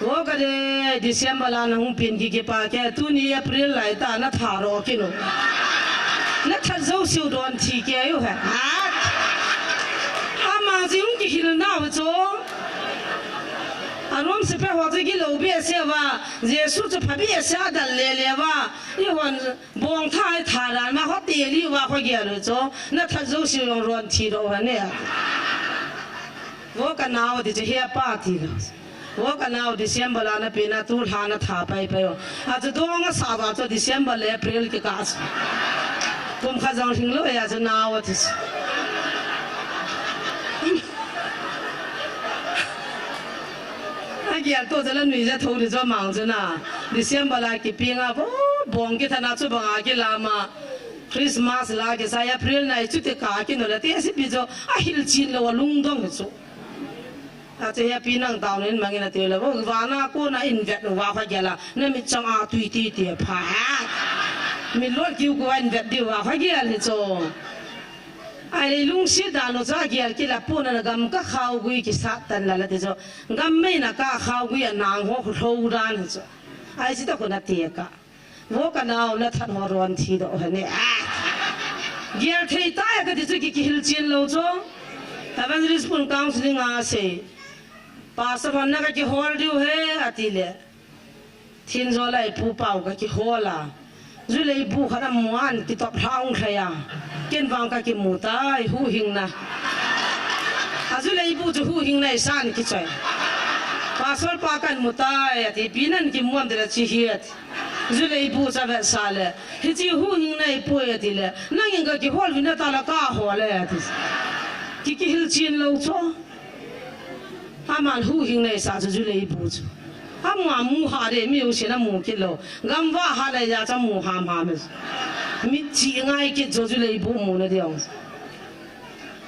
Wo ka de, December la na hung pin ki ki pa ke, tuni April lai ta na tha ro ki no. Na that zo siu don thi ke yu he. Ha? Ama ji hung ki hil na wo cho. A rom se pe ho ji ki lo be se wa, Jesu chu pha be se a dal le le wa. I hon bong thai tha ran ma ho te li wa ho ge lo cho. Na that zo siu long ron thi ro ha ne. Wo ka nau ti che he pa ti lo. Wo ka nau December la na pe na tu hla na tha pai pai o. A chu dong a sa va chu December le April ki ka chu. Kum kha jong hing lo ya chu nau ti. A gial to jala nui ja tho ni jo mang chu na. December la ki pi nga bo bong ki thana chu banga ki lama. Christmas la ki sa April nai chu te ka ki no la te si pi jo a hil chin lo a lung dong chu. A che happy nang tau nen mangin a te le, vo, vana ko na in vet nu va kha gela, na mit chang a tui ti ti pha. Mi lol kiu ko in vet diu va kha gel hi cho. Ai le lungsi dan lo cha gel ki la pu na gam ka khau gui ki sat tan la la ti cho. Gam mei na ka khau gui a nang ho khu tho dan hi cho. Ai, sita ko na te ka. Vo ka nau na that ho ron thi do he ne. Ah. Gel thei ta ya ka ti chu ki, kihil chin lo chu. Evangelist pun counseling a sei. Pastor hon na ka kihol diu he ati le. Thin zo lai pu pau ka kihol a. Julei bu khat a muan kitop hlau thei a. Ken vang ka kimu tai huhhingna. A julei bu chu huhhingna i san kichoi. Pastor pa kan mu tai ati pi nan kimuan de la chi hiat. Julei bu cha vet sa le. Hichi huhhingna i poi ati le. Nangin ka kihol vin na ta la ka hol e ati. Ki kihil chin lo chu. Aman huhhingna i sa chu julei bu chu. Amu amu ha de mi u sin amu kit lo. Gam va ha le ya cha mu ham ham. Mi chi ngai kit chu julei bu mu na diong.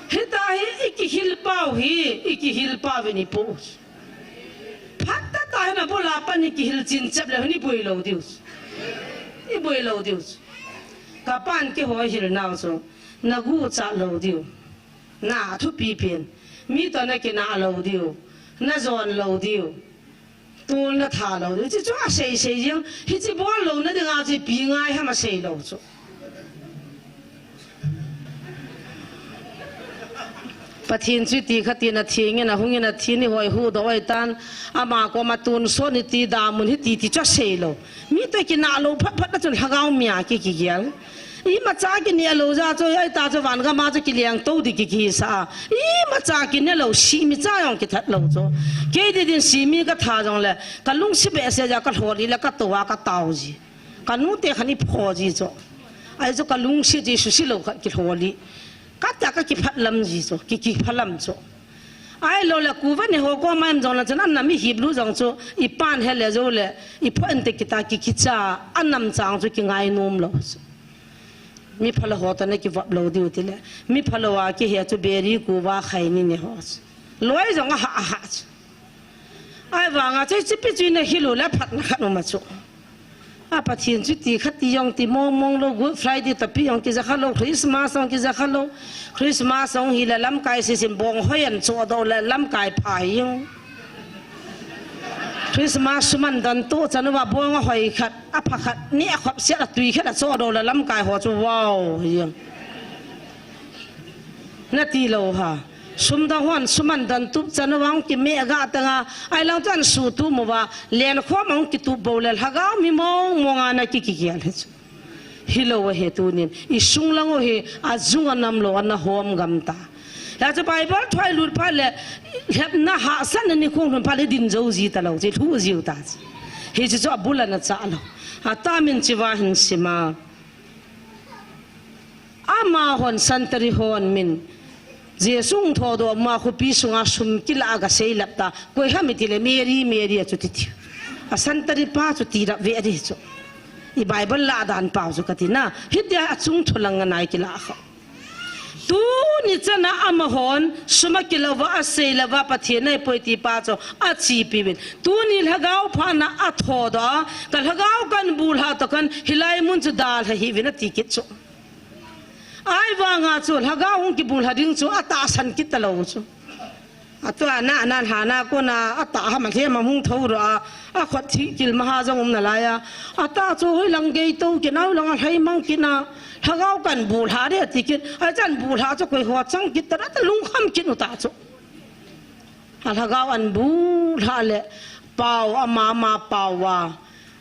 Hita hi i kihil pau hi, i kihil pau vin i pu. Phat ta ta hi na bola pan i kihil chin chep le ni boi lo diu. I boi lo diu. Ka pan kihoi hil nau chu. Na gu cha lo diu. Na thupi pen. Mi to na kina lo diu. Na zon lo diu. Tul na tha lo diu. Chi chu a sei sei jing. Hichi bol lo na dinga chi pi ngai ham a sei lo chu. Pathen chu ti kha ti na thing in a hung in a thi ni hoi hu do oi tan. Ama ko ma tun so ni ti da mun hi ti ti chu a sei lo. Mi to kina lo phat phat na chun lhagao mi a ki ki gel. Imacha kine lo ja chu, ai ta chu van gam a chu kiliang to di ki kisa. Imacha kine lo si mi cha jong kithat lo chu. Kei di din si mi ka tha jong le, ka lungsi behseh ja ka lholi le ka to a ka tao ji. Ka nu te khan i pho ji chu. Ai chu ka lungsi ji su si lo kha kilholi. Ka ta ka kiphat lam ji chu, ki kiphat lam chu. Ai lo le kuva ne ho ko maim jong la chun an nam i hip lu jong chu, i pan he le jo le, i pho en te kita ki kicha, an nam chang chu ki ngai nom lo chu. Mi phalo ho ta na ki vap lo diu ti le. Mi phalo a ki he chu beri kuva khai ni ne ho chu. Loi jong a ha, a ha chu. Ai vanga chu chipi chu na hi lo le phat na khat no ma chu. A Pathen chu ti khat ti jong ti mong mong lo, Good Friday tapi jong ki ja kha lo, Christmas jong ki ja kha lo. Christmas jong hi le lamkai si sim bong hoi an chu do le lamkai pha hi jong. Christmas suman dan to chanu va bong hoi khat, a pha khat, ni a khop sia a tui khat a chu do le lamkai ho chu wow hi jong. Na ti lo ha. Sum dang hon suman dan tup chanu vang ki me ga tanga. Ai lang chan su tu mo va. Len khom ang ki tup bo le lhagao mi mong mong a na ki ki kial he chu. Hi lo he tunin. I sung lang o hi a jung a nam lo a na hom gam ta. La chu Bible thoi lut pha le lhep na ha san ni khong lhun pha le din jo ji ta lo ji thu ji ta. Hi chu chu a bul a na cha lo. A ta min chi va hin sima. Ama hon santari hon min. Jesu thou do ma khupi sunga sum kila ga sei lap ta. Koi ha mi ti le Mary, Mary a chu ti ti. A santari pa chu ti rap ve a di chu. I Bible la dan pau chu ka ti na. Hitia a chung thu lang ngai kila kha. Tuni chana ama hon suma kila va a sei la va Pathen nai poi ti pa chu a chi pi vin. Tuni lhagao pha na a thou do. Ka lhagao kan bul ha to kan hilai mun chu dal ha hi vin a ti kit chu. Ai vanga chu lhagao hung kibul ha ding chu a ta san kit ta lo chu. A tu a na na ha na ko na a ta ha ma hle ma hung thou ro a a khot thi kil ma ha jong um na lai a. A ta chu hoi lang gei to ki nau lang a hlai mang ki na lhagao kan bul ha de ti kit. A chan bul ha chu koi ho chang kit ta ta lung kham kit u ta chu. A lhagao an bul ha le pau ama ma pau wa.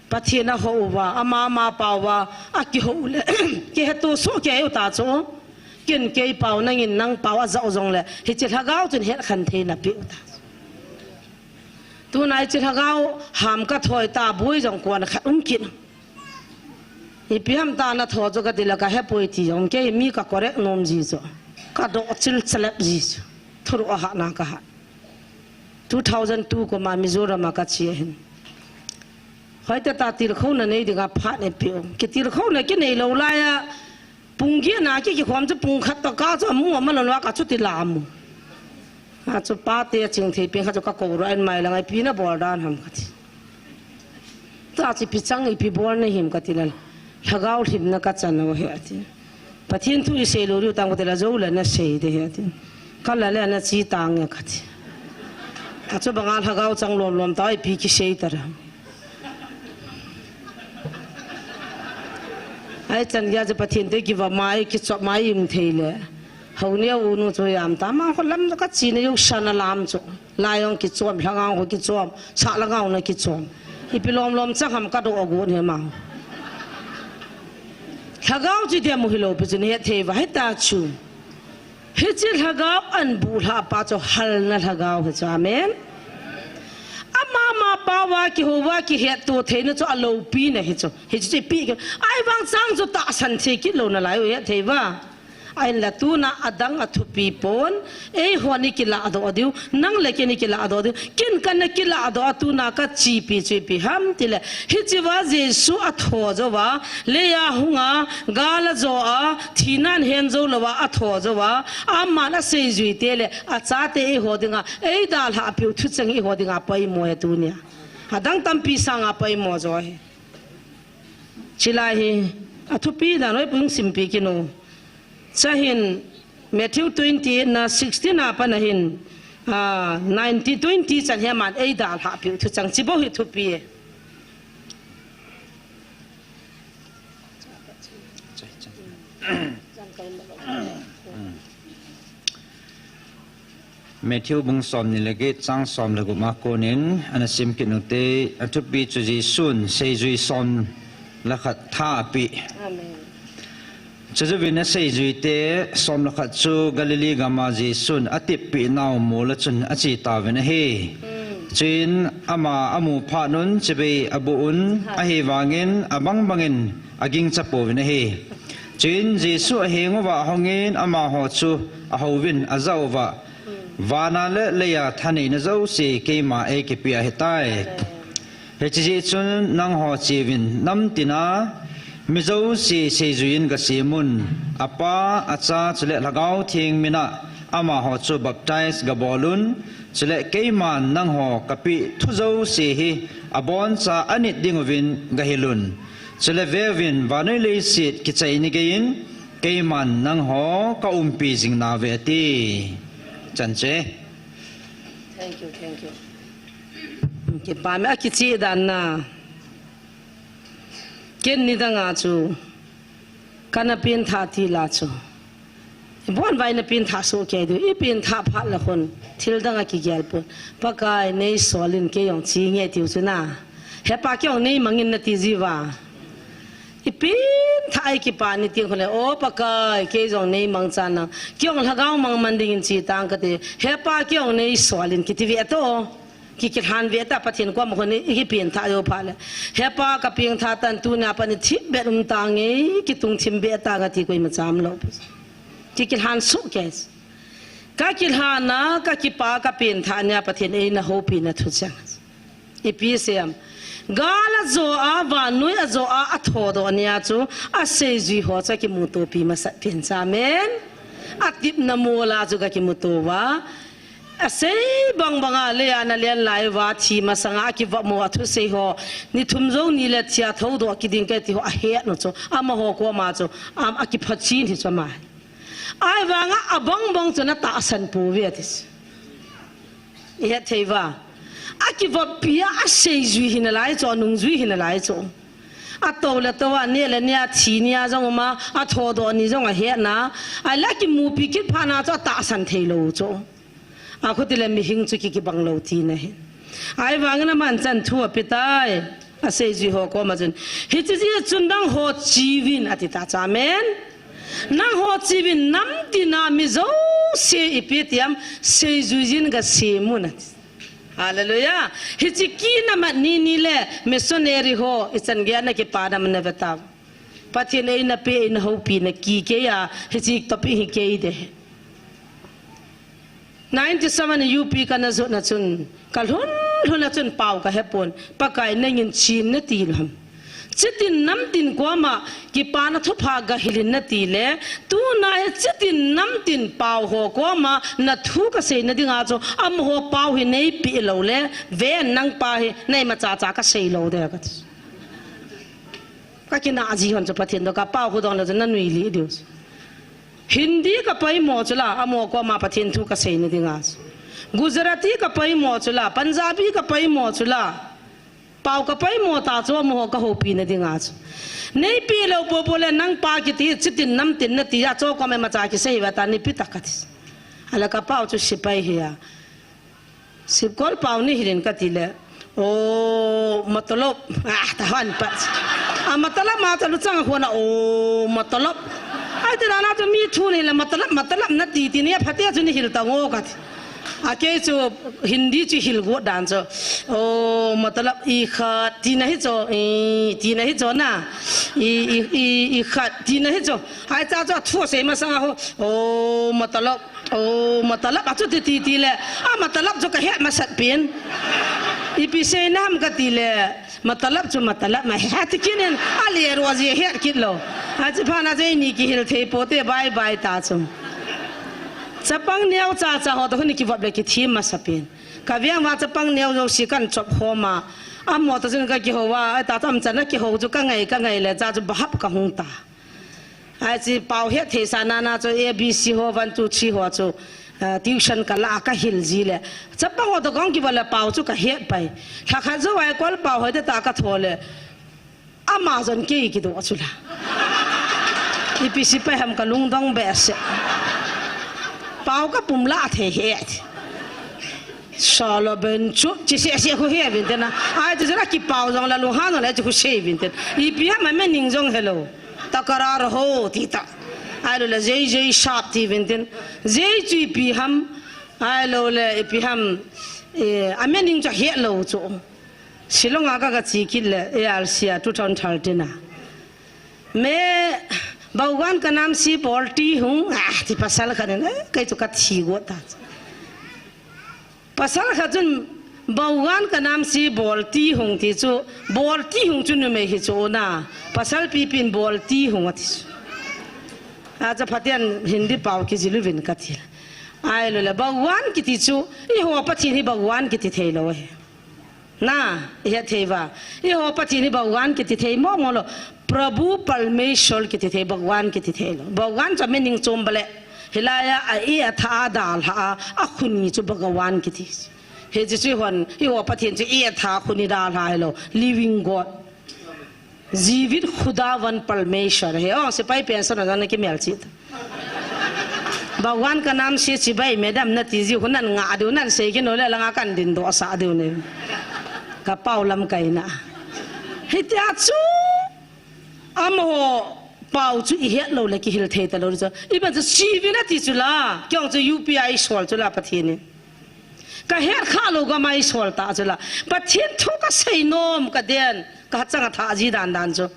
Pathen a hou va, ama ma pau va, a kihou le, kihetu su kei u ta chu. Kin kei pau nangin nang pau a zau zong le, hichi lhagao chun het khan thei na pi u ta. Tunai chi lhagao ham ka thoi ta bui zong kuan khat um kin. Ipi ham ta na tho chu ka ti la ka he pui ti zong kei mi ka correct nom ji chu. Ka do chil chalep ji chu. Thuru a ha na ka ha. Two thousand two ko ma Mizoram a ka chi a hin. Hoi te ta tilkhouna nei dinga phat nei piu. Ki tilkhouna ki nei lo lai a pung gi na ki ki khom chu pung khat ta ka chu mu ma lo ka chu ti la mu. A chu pa te ching thei ping kha chu ka ko ro an mai la ngai pi na bol dan ham ka ti. Ta chi pi chang i pi bol na him ka ti la. Lhagao hlim na ka chan o he a ti. Pathen thu i sei lo riu tang ko te la zo la na sei de he ti. Ka la le na chi tang e ka ti. A chu banga lhagao chang lom lom ta i pi ki sei ta ra. Ai chan gei a chu Pathen te kiva mai, kichop mai im thei le. Hou neo u nu chu yam ta ma kho lam ka chi na yo sha na lam chu. Lai ong kichom, lhang ang ho kichom, sa lhang ang na kichom. Ipi lom lom chang ham ka do agu ne ma. Lhagao chu dia mu hi lo pi chu ne thei va he ta chu. Hiche lhagao an bu lha pa chu halna lhagao hi chu. Amen. Ama ma pa va ki ho va ki het to theina chu a lopi na hi chu. Hiche chu pi ki. Ai vang chang chu tahsan thei kit lo na lai u het thei va. Ahin la tuna adang a thupi pon. Ei ho ni kila do diu. Nang le kei ni kila do diu. Kin kan na kila do tuna ka chi pi chi pi ham ti le. Hiche va Jesu a tho jo va. Leia hunga, gal a jo a, thina ahin jo lo va, a tho jo va, aman a seijui te le, a chate eiho dinga, ei dalha piu thucheng eiho dinga poimo e tunia. Adang tampi sanga poimo jo hi. Chilai hi, a thupi dan hoi pung simpi kinu. Chahin, Matthew twenty-eight na sixteen a pat na hin, ah, nineteen, twenty chan hi aman ei dalha piu thucheng chi bou hi thupi e. Matthew bung som ni le get chang som le gup a konin ana sim kit u te, a thupi chu Jesun seijui som le khat tha a pe. Amen. Chujouvin a seijui te som le khat chu Galilee gam a Jesun a tep peh nau mol a chun a che tauvin ahi. Mm. Chuin ama a mu phat un chibai a boh un, ha, ahivangin abang bangin a gingcha pouvin ahi. Chuin Jesu a heng uva a hongin amaho chu a houvin a ja uva, mm, van a le lei a thaneina jouse keima ei kipe ahitai. Amen. Hiche jeh chun nangho cheuvin nam tina mi jouse seijui in gasem un, Apa, Acha, chule Lhagao Theng mina amaho chu baptize gabol un, chule keiman nangho kapeh thu jouse hi aboncha anit dinguvin gahil un. Chule veuvin, vannoi leiset kichai ni geiyin keiman nangho ka umpi jing nauve ati. Chan chu e. Thank you, thank you. Kipa me a kicheh dan na. Ken nidang a chu, kana pengthah til a chu. Ibon uva ina pengthah soh kei diu, ipengthah phat le khun, thil dang a kigel pon. Pakai, nei sol in kei jong che inge tiu chu na. He Pa, kei jong nei mang in nati jiuva. Ipengthah a ikipa ni teng khun le, O Pakai, kei jong nei mangchan lang. Kei jong lhagao mang man dingin che tang kati. He Pa, kei jong nei sol in kiti ve to. Ki, kilhan ve ta Pathen koma khun i, i kipengthah jou phat le. He Pa, kapengthah tan, tuna pat in thipbeh um tange, kitung thim beh ta kati koima cham lou. Ki, kilhan soh kei. Ka kilhan a, ka kipa, kapengthah nia Pathen eina houpi na thucheng. Ipi seiyem. Gal a jo a, vannoi a jo a, a thodoh nia chu, a seijui ho chu kimutopi masat pen cha. Amen. A tepna mol a chu ka kimuto uva. A sei bang bang a lei a na len lai uva thi masanga a kivop mo a thusei ho. Ni thum jou ni le thi a thodoh kit ding kati ho a het nu chu. Amaho koma chu. Am a kiphachin hi chu ama. Ahivanga abang bang chu na tahsan pouve ati. I het thei uva. A kivoppi a, a seijui hi nalai chu, a nungjui hi nalai chu. A tou le tou a, neh le neh a, thi nia jong um a, a thodoh ni jong a het na. Ahile a kimupi kit phat na chu a tahsan thei lou chu. A khuti le mihing chu ki, kibang lou tina ahi. Ahivangin aman chan thu ape tai. A seijui ho koma chun. Hiche jeh chun nangho cheuvin ati ta chu. Amen. Nangho cheuvin nam tina mi jouse ipi tiam seijui jin gasem un ati. Hallelujah. Hiche kina mat ni ni le missionary ho ichan gei a na kipa na man na ve ta. Pathen eina pe eina houpi na ki kei a hiche topic hi kei de. Ninety seven U P kana jot na chun, ka lhun lhun a chun pao ka hepon, Pakai nangin chin nati lou ham. Chitin namtin koma kipana thupha gahil in nati le, tuna hi chitin namtin pao ho koma na thu kasei na dinga chu, amaho pao hi nei pe lou le, ven nang pa hi nei ma cha cha kasei lou de ka. Ka kina ji hon chu Pathen to ka pao khu dong le chu na nui li diu. Hindi ka poimo chu la, amaho koma Pathen thu kasei na dinga chu. Gujarati ka poimo chu la, Punjabi ka poimo chu la. Pau ka paimo ta chu, amaho ka houpi na dinga chu. Nei pi lou popo le nang pa kiti, chitin namtin nati a chu, kome macha kisei va ta, nei pi ta kati. Ala ka pau chu sipai hi a. Sipkol pau nei hilin kati le. O, matalab. Ah, ta han pa. A matalab ma ta lu chang hona, o, matalab. Ai te na na chu mi thu nei le matalab, matalab nati ti nei phatea chu nei hil ta ngo kati. A kei chu Hindi chu hil got dan chu. O, matalab i khat tina hi chu, i, tina hi chu na. I, i, i, i khat tina hi chu. Ai cha chu thu sei masanga ho. O, matalab. O, matalab, achu ti, ti, ti le. A matalab chu ka het masat pen. Ipi seina ham kati le. Matalab chu matalab ma het kit in. A le ro ji het kit lou. A chi pha na jei ni kihil thei pote bye bye ta chu. Chapang neo cha cha ho to ni kivop le kithim masa pen. Ka veng va chapang neo jouse kan chop khom a. Amaho to chun ka kihou a, ta chom chana kihou chu ka ngai, ka ngai le cha chu bahap ka hung ta. Ai chi pau het thei sa na na chu A B C ho, one, two, three ho chu, ah, tuition ka la ka hil ji le. Chapang ho to kong kiva le pau chu ka het pai. Lha khat jou ai kol pau hoi te ta ka tho le. Ama jon kei kido chu la. Ipi sipai ham ka lungdong behseh. Pau ka pum la thei het. Sala ben chu, chi se se khu he vin te na. Ai te jara ki pau jong la lu ha no le chu khu se vin te. Ipi ham a meaning jong hello. Takarar ho ti ta. Ai lo la jei jei sap ti vin te. Jei chu ipi ham. Ai lo le ipi ham. Eh, a meaning chu het lou chu. Shillong a ka ka chi kit le A R C a two thousand thirteen a. Me Bhagwan ka nam si bol ti hung, ah, ti pasal khat in, eh, kei chu ka thi got ta. Pasal khat chun, Bhagwan ka nam si bol ti hung ti chu, bol ti hung chu numei hi chu na, pasal pipin bol ti hung ati chu. A cha Pathen Hindi pau kijil uvin ka ti. Ai lo le, Bhagwan kiti chu, eiho Pathen hi Bhagwan kiti thei lou ahi. Na, i het thei va. Eiho Pathen hi Bhagwan kiti thei mo mo lou. Prabhu Parmeshwar kiti thei, Bhagwan kiti thei lou. Bhagwan chu meaning chom bale. Hilai a, a e a tha a dalha a, a khuni chu Bhagwan kiti. Hiche chu hon, eiho Pathen chu e a tha khuni dalha hilou. Living God. Jeevit Khudawan Parmeshwar. He, oh, sipai pension a na kimel chi ta. Bhagwan ka nam si chibai madam nati ji khu nan nga diu nan sei kino le langa kan din doh sa diu ne. Ka pau lamkai na. Hitia chu amaho pau chu i het lou le kihil thei ta lou chu. Iban chu sivi nati chu la. Kei jong chu U P I sol chu la Pathen in. Ka het kha lou gam a i sol ta chu la. Pathen thu ka sei nom ka den. Ka chang a tha ji dan dan chu.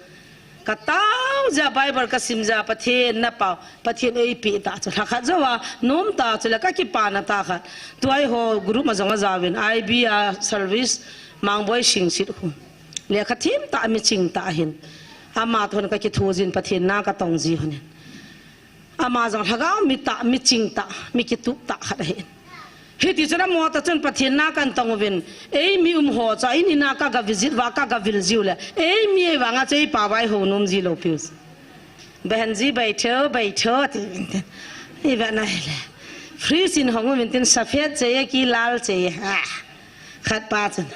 Ka tao jia Bible ka sim jia Pathen na pau, Pathen ei pe ta chu. Lha khat jou a, nom ta chu le ka kipa na ta khat. Tua eiho group ma jong a jaovin, I B a service, Mangboi Singsit khu. Lekha thim ta, mi ching ta hin. Ama thon ka kithu jin Pathen na ka tong ji hon in. Ama jong lhagao mi ta, mi ching ta, mi kitup ta khat ahi. Hiti chun amaho ta chun Pathen na kan tong uvin, ei mi um ho cha, in ina ka ga visit va ka ga vil jiu le, ei mi ei vanga chu ei pau vai ho nom ji lou piu. Behenji baitho, baitho ti uvin tin. I va na le. Fridge in hong uvin tin, safed chahiye ki lal chahiye. Ah. Khat pa chun.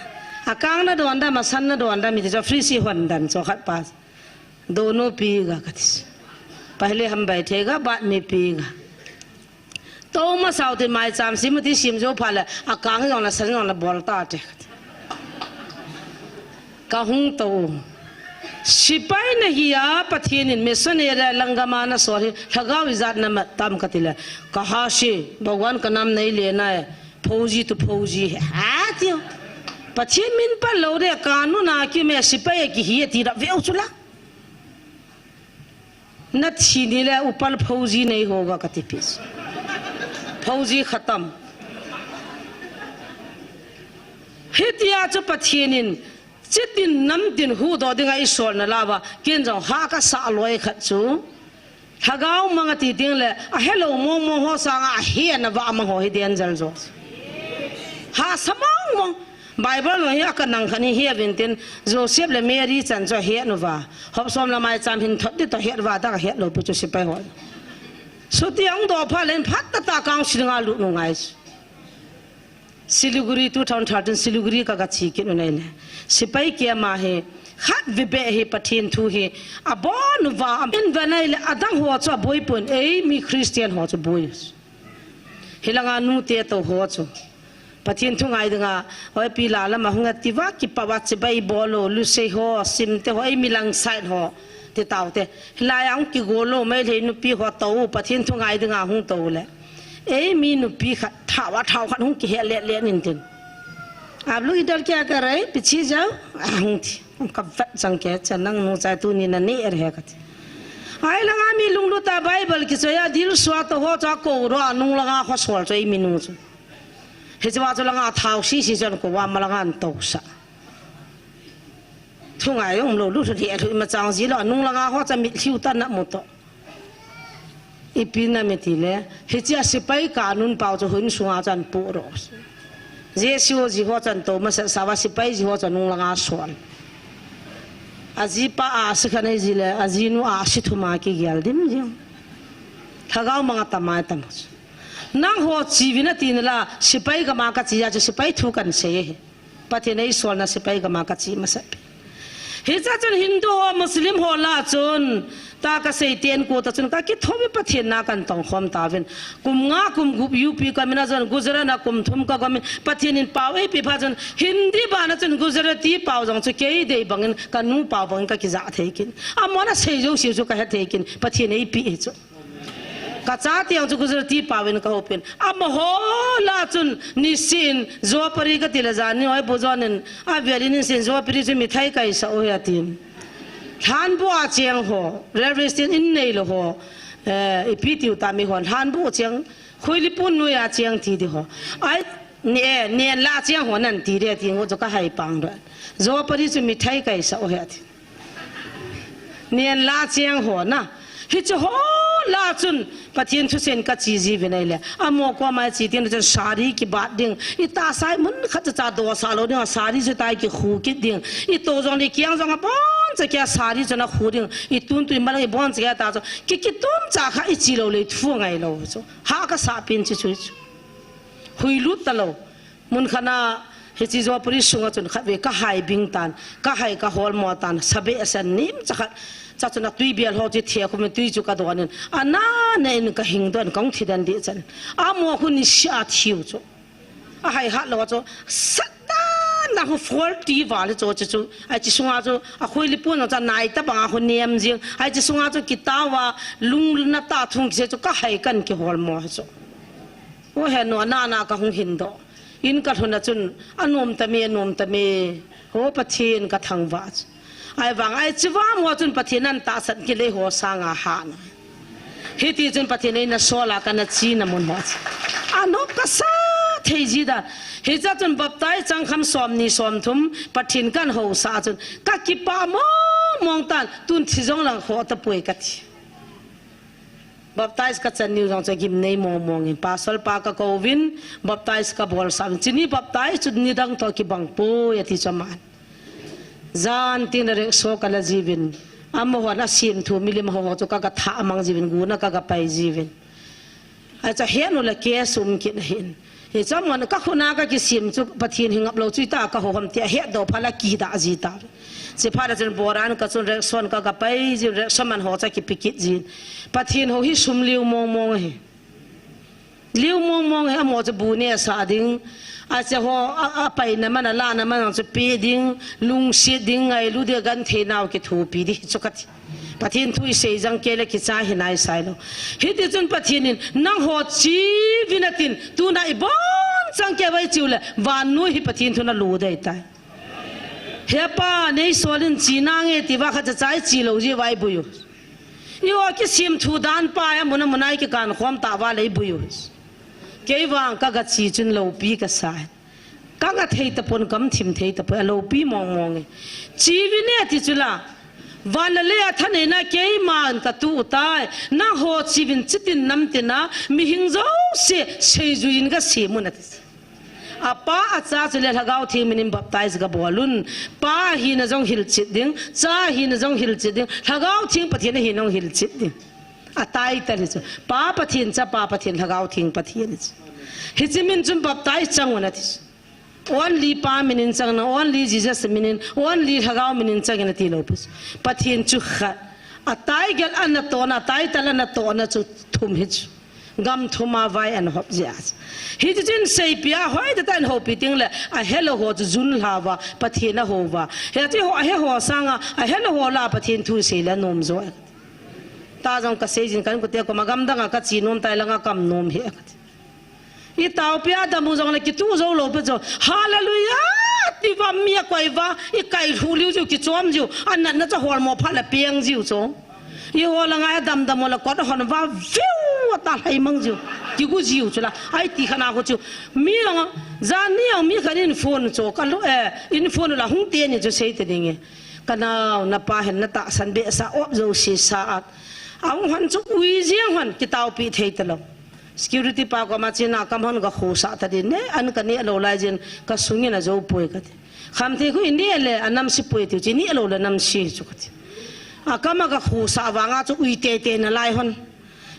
Akang na don da, masan na don da, mi ti chu fridge i hon dan chu khat pa. Dono piga kati. Pehle hum baithega, baad mein piga. Tou masao te maicham sim ti sim jou phat le, akang jong la san jong la bol ta te. Ka hung tou. Sipai nahi a, Pathen in missionary lang gam a na sol hi, lhagao ijat na mat tam kati le. Kaha si, Bhagwan ka nam nei le na e, phouji tu phouji he. Ha tiu. Pathen min pal lou de, kanun a kium e sipai kihi e ti da veu chu la. Na thi ni le upal phouji nei hoga kati pis. Phouji khatam. Hitia chu Pathen in chitin namtin huhdoh dinga i sol na lou va, ken jong ha ka sa loi khat chu. Lhagao mang ati ding le, ahelou mong mong ho sanga ahe na va mang ho hi danger jo. Ha sa mong mong. Bible jong hi a ka nang khat hi he uvin tin, Joseph le Mary chan chu ahe nu va. Hop som la maicham hin thot di to het va, ta ka het lou pu chu sipai ho. Chuti ahung doh phat le in phat ta ta council nga lut nu ngai. Siliguri, two thousand thirteen Siliguri ka, ka che kit u nai le. Sipai kei ama hi, khat vei beh hi Pathen thu hi, abon uva, in ve nai le, adang ho chu aboi pon, eimi Christian ho chu boi. Hilanga nute to ho chu. Pathen thu ngai dinga, oi pi la lama hung ati va, kipa va chibai bol u, lusei ho, simte ho, eimi lang side ho, ti tau te. Hilai ang kigol u, Meitei nupi ho to u, Pathen thu ngai dinga hung to le. Eimi nupi khat, thao a thao khat hung kihe le le nin tin. आप लोग इधर क्या कर रहे हैं? पीछे जाओ। Ahung ti. Ka vet jang kei cha nang nu chai tuni na ne er he kati. Ai langa mi lunglut a Bible kichoi a dil sua to ho cha ko ro a nung langa ho sol choi mi nu chu. Hiche va chu langa thao sisi chun ko va ma langa an to sa. Thu ngai jong lou lu le lu ma chang ji lo nung langa ho cha mitlhiu ta na mu to. Ipi na mi ti le, hiche a sipai kanun pau chu hun sunga chan pu ro. Jesu ji ho chan to masa sa va sipai ji ho chan nung langa sol. Ajipa ahsi kha nei ji le, ajinu ahsi thum a kigel dim jing. Lhagao manga tamai tam. Nang ho chi vin ati na la, sipai gam a ka che a chu sipai thu kan sei e. Pathen eisolna sipai gam a ka che masa pi. Hicha chun Hindu ho, Muslim ho la chun, ta ka sei ten ko ta chun ka kithopi Pathen na kan tong khom ta vin. Kum nga kum gup U P ka min a chun Gujarat na kum thum ka gom in Pathen in pau eipe pha chun Hindi bana chun Gujarati pau jong chu kei dei bangin ka nu pau bangin ka kija thei kin. Amona sei jo siu chu ka he thei kin Pathen eipe hi chu. Ka chate jong chu Gujarati pau in ka hopin. Amaho la chun nisin Jopari ka ti le jan ni oi bu jon in a velin nisin Jopari chu mithai kai sa u he atin. Lhanbu a cheng ho, railway station in nei lo ho, eh, ipi tiu ta mi ho, lhanbu cheng, Khuilipun noi a cheng ti di ho. Ai, ni e, nen la cheng ho nan ti de ti ngo chu ka hai pang do. Jopari chu mithai kai sa u he atin. Nen la cheng ho na. Hiche ho la chun Pathen thusen ka che ji vin ai le. Amo ko mai chi tin chun sari kibat ding. I ta sai mun khat cha do sa lo ding a sari chu tai kikhu kit ding. I to jong le kiang jong a bon cha kia sari chu na khu ding. I tun tui ma lang i bon cha kia ta chu. Ki kitum cha kha i che lo le thu ngai lo chu. Ha ka sa pin chu chu chu. Hui lut ta lo. Mun khat na, hiche Jopari sunga chun khat ve ka hai bing tan, ka hai ka hol mo tan, sabe asan nim cha khat, cha chun a tui bial ho chi thia khu min tui chu ka don in, ana na in ka hing don kong thi dan di chan. Amo khu ni sia thiu chu. A hai hat lo chu, sat dan na khu forty val chu chu chu. Ai chi sunga chu, a Khuilipun cha nai ta bang a khu niam jing. Ai chi sunga chu kitawa, lung na ta thung se chu ka hai kan kihol mo chu. O he no, na na ka hung hin do. In ka lhun a chun, anom ta mi, anom ta mi. Ho Pathen ka thangvah chu. Ai vang, ai chi vang ho chun Pathen an tahsan kile ho sanga hana. Hiti chun Pathen eina sola kana china mun ho chu. Anop ka sa thei ji da. Hicha chun baptize chang kham som ni som thum Pathen kan ho sa chun. Ka kipa mong mong tan tun thi jong lang ho ta poi ka ti. Baptize ka chan niu jong chu gimnei mong mong in. Pastor pa ka kouvin, baptize ka bol sa uvin. Chuni baptize chu nidang toh kibang poi ati chu aman. Jan tin rickshaw ka la jiuvin. Amaho na sim thu milim ho ho chu ka ga tha mang jiuvin, guna ka ga pai jiuvin. Acha henu la ke sum kin hin. Hicha mon ka khuna ka kisim chu Pathen hi ngap lo chu ta ka ho ham ti a het do phala ki da ji ta. Chi phala chun boran ka chun rickshaw ka ga pai ji rickshaw man ho cha ki pikit ji. Pathen ho hi sum liu mong mong hi. Liu mong mong hi amo cha bu ne sa ding. Acha ho a, a pai na man a la na man chu pi ding, lungsit ding ngailu de gan thei nau ki thu pi di chu ka ti. Pathen thu i sei jang kei le kicha hi nai sai lo. Hiti chun Pathen in nang ho chi vin atin tuna i bon chang kei vai chiu le van nu hi Pathen thu na lu dei tai. He pa nei sol in chi na nge ti va kha cha chai chi lo ji vai buiu. I o kisim thu dan pa ya muna muna i ki kan khom ta va lei buiu. Kei vang ka ga chi chun lo pi ka sai. Ka nga thei tapon kam thim thei tapon a lopi mong mong e. Chi vin e ti chu la. Van le a thaneina keiman ka tu u tai. Nang ho chi vin chitin nam tina mihing jouse seijui in ka sem un ati. A pa a cha chu le Lhagao Theng min in baptize ka bol un. Pa hina jong hilchet ding. Cha hina jong hilchet ding. Lhagao Theng Pathen hina jong hilchet ding. A title hi chu. Pa Pathen, Chapa Pathen, Lhagao Theng Pathen hi chu. Hiche min chun baptize chang un ati chu. Only Pa min in chang nang, only Jesus min in, only Lhagao min in chang in ati lou pi chu. Pathen chu khat. A title ana tohna, a title ana tohna chu thum hi chu. Gam thum a vai ana hop jeh a chu. Hichu chun seipeh a hoitah tah in houpi ding le, ahelou ho chu jun lha uva, Pathen ahou uva. Hichu ho, ahe ho sanga, ahelou ho lah a Pathen thu sei le anom jo. Ta jong kasei jin, ka inkote koma, gam dang a kache nom tai, langa kaum nom hih e kati. I taopi a dam u jong le kituh jou lou pi chu. Hallelujah! Ti uva mi akoi uva, i kai lhu liu jiu, kichom jiu, anatna chu holmo phat le peng jiu chu. I hol a ngai a damdam u le kot ahon uva, viu ata lhai mang jiu. Kigu jiu chu la. Ahi ti khat na khu chu. Mi jong, jan ni jong mi khat in phone chu, ka lu, eh, in phone u la hung te ni chu sei te ding e. Ka nao, na pa hin na tahsan behseh a, op jouse sa a. Ahung hon chu ui jeng hon, kitaopi thei talou. Security pa koma chena, akam hon ga khosah ta ding e, an ka neh lou lai jeh in ka sung in ajou poi kati. Khamthei khu i neh le, anamse poi tiu chu, i neh lou le namse chu kati. Akam a ga khosah vanga chu ui teitei nalai hon.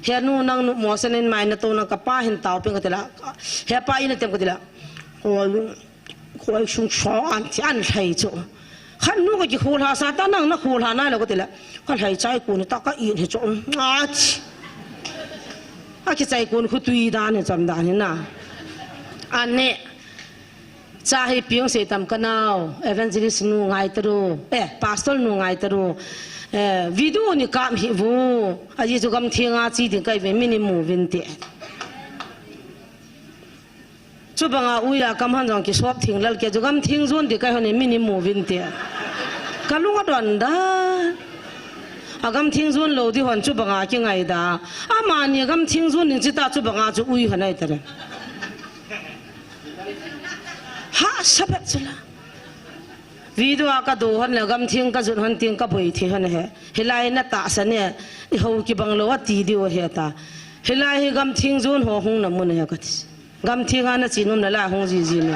He nu, nang nu mo sen in mai na to nang, ka pa hin taopi kati la. He pa in atem kati la. Khoi sung so an ti an lhai chu. Khat nu ka kikholha sa ta, nang na kholha nai lou kati le. Ka lhai chai kun ta ka in hi chu. Ati. A kichai kun khu tui dan hi chom dan hi na. Ane. Cha hi piang sei tam ka nao. Evangelist nu ngai ta ru. Eh, pastor nu ngai ta ru. Eh, video ni kam hi vu. Ajeh chu gam theng a che ding ka hi ve, mi ni mu vin te. Chubanga ui a kam hon jong kisop thing lal ke chu gam theng jon di kai hon in mi ni mu vin te. Ka lung adon da. A gam theng jon lou di hon chubanga kingai da. Amani gam theng jon ding chi ta chubanga chu ui hon ai ta re. Ha, sa bet chu la. Video a ka do hon le gam theng ka jun hon ting ka boi thei hon he. Hilai na tahsan e, i hou kibang lou ati diu he ta. Hilai hi gam theng jon ho hung na mun he kati. Gam theng a na che nom na la hung jiji ne.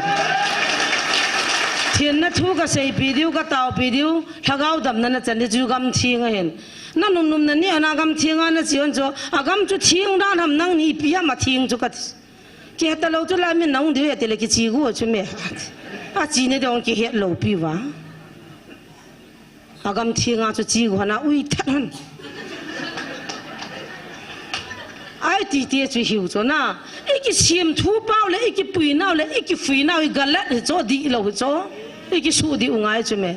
Thenna thu ka seipi diu, ka taopi diu, lhagao damna na chan di chu gam theng a hin. Na num num na ni ana gam theng a na che hon chu, a gam chu theng dan ham nang ni pi ham a theng chu kati. Kihe ta lou chu la min nang diu he ti le kiche gu chu me. A che ni dong kihet lou pi uva. A gam theng a chu che gu hon a ui that hon. Ahi ti te chu hiu chu na. I kisem thu pau le, i kipui nau le, i kifui nau, i galat hi chu, di lou hi chu. I kisu di u ngai chu me.